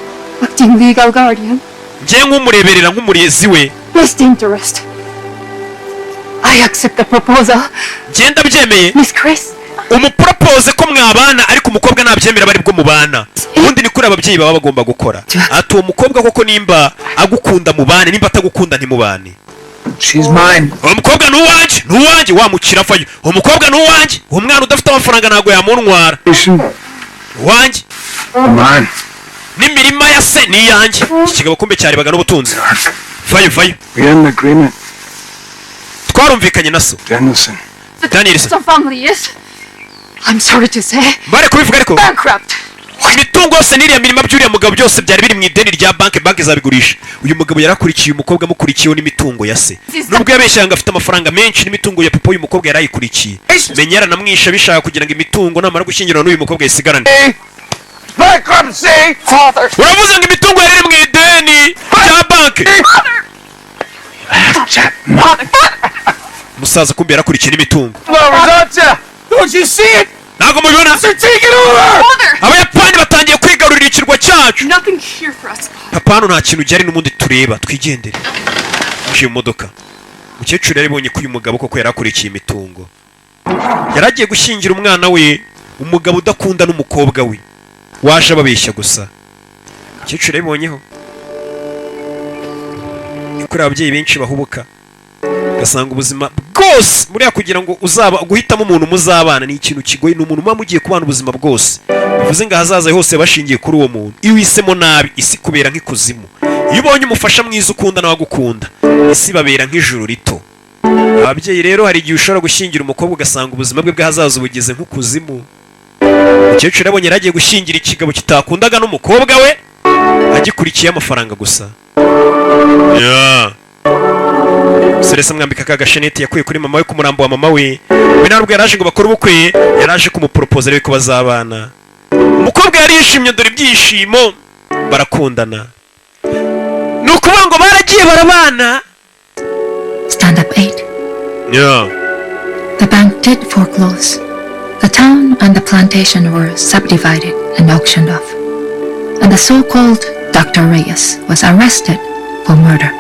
acting legal guardian, Njye nk'umureberera, nk'umurezi we, best interest, I accept the proposal. Njye ndabyemeye. Miss Chris, Umupropose ko mwabana, ariko umukobwa nabyemera bari bwo mubana. Ubundi ni kuri ababyeyi baba bagomba gukora. Ati uwo mukobwa koko nimba agukunda mubane, nimba atagukunda ntimubane. She's mine. Uwo mukobwa ni uwanjye, ni uwanjye. Wamukira avayo. Uwo mukobwa ni uwanjye. Uwo mwana udafite amafaranga ntabwo yamuntwara. Uwanjye. Mine. N'imirima ya se ni iyanjye. Iki kigabo kumbe cyarebaga n'ubutunzi. Vayo, vayo. We had an agreement, Twarumvikanye na so. Danielson. Danielson. the family is, I'm sorry to say, Bare kubivuga ariko, bankrupt. imitungo yose n'iriya mirima by'uriya mugabo byose byari biri mu ideni rya banki. Banki izabigurisha. Uyu mugabo yarakurikiye umukobwa, amukurikiyeho n'imitungo ya se. Nubwo yabeshyaga ngo afite amafaranga menshi n'imitungo ya papa, uyu mukobwa yarayikurikiye. Menya yaranamwishe abishaka kugira ngo imitungo namara gushyingiranwa n'uyu mukobwa yisigarane. Bankruptcy! Father! Uravuze ngo imitungo yari iri mu ideni rya banki. Father, Umusaza kumbe yarakurikiye n'imitungo. Lovers, aren't ya? Don't you see it? Ntabwo mubibona? They're taking over! Father! Abayapani batangiye kwigarurira ikirwa cyacu. Nothing here for us. Papa, hano nta kintu gihari n'ubundi, tureba twigendere. Yinjiye mu modoka. Umukecuru yaribonye ko uyu mugabo koko yari akurikiye imitungo. Yari agiye gushyingira umwana we umugabo udakunda n'umukobwa we waje ababeshya gusa. Umukecuru yabibonyeho. Ni kuri ababyeyi benshi bahubuka, ugasanga ubuzima bwose buriya kugira ngo uzaba guhitamo umuntu muzabana ni ikintu kigoye. Ni umuntu muba mugiye kubana ubuzima bwose, bivuze ngo ahazaza hose bashingiye kuri uwo muntu. Iyo uhisemo nabi, isi kubera nk'ikuzimu. Iyo ubonye umufasha mwiza ukunda nawe agukunda, isi ibabera nk'ijuru rito. Ababyeyi rero, hari igihe ushobora gushyingira umukobwa ugasanga ubuzima bwe bw'ahazaza bugeze nk'ukuzimu. Umukecuru yabonye yari agiye gushyingira ikigabo kitakundaga n'umukobwa we, agikurikiye amafaranga gusa. Yeah. Umusore se amwambika ka gasheneti yakuye kuri mama we, ku murambo wa mama we. We ntabwo yaraje ngo bakore ubukwe, yaraje kumuporopoza arebe ko bazabana. Umukobwa yari yishimye, dore ibyishimo, barakundana. Ni ukuvuga ngo baragiye barabana. Stand up 8. Yeah. The bank did foreclose. The town and the plantation were subdivided and auctioned off. And the so-called Dr. Reyes was arrested for murder.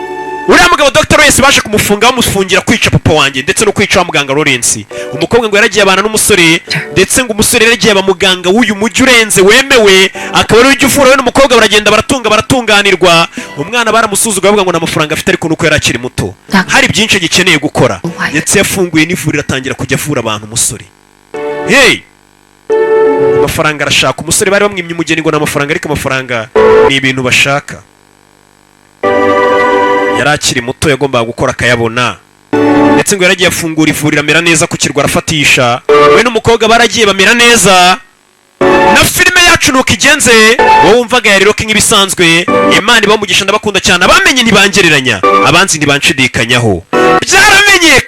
Uriya mugabo Dr. Reyes baje kumufunga, bamufungira kwica papa wanjye ndetse no kwica wa muganga Lawrence. Umukobwa ngo yaragiye abana n'umusore, ndetse ngo umusore yaragiye aba muganga w'uyu mujyi urenze wemewe, akaba ariwe ujya uvura. We n'umukobwa baragenda baratunga, baratunganirwa. Umwana baramusuzuguye, bavuga ngo nta mafaranga afite, ariko nuko yari akiri muto, hari byinshi agikeneye gukora. Ndetse yafunguye n'ivuriro, atangira kujya avura abantu. Umusore, hey, amafaranga arashaka. Umusore bari bamwimye umugeni ngo ni amafaranga, ariko amafaranga ni ibintu bashaka. Yari akiri muto, yagombaga gukora akayabona. Ndetse ngo yaragiye afungura ivuriro, amera neza ku kirwa, arafatisha. We n'umukobwa baragiye bamera neza. Na filime yacu nuko igenze. Wowe wumvaga yari Rocky nk'ibisanzwe. Imana ibamugisha, ndabakunda cyane. Abamenye ntibangereranya, abanzi ntibanshidikanyaho, byaramenyekanye.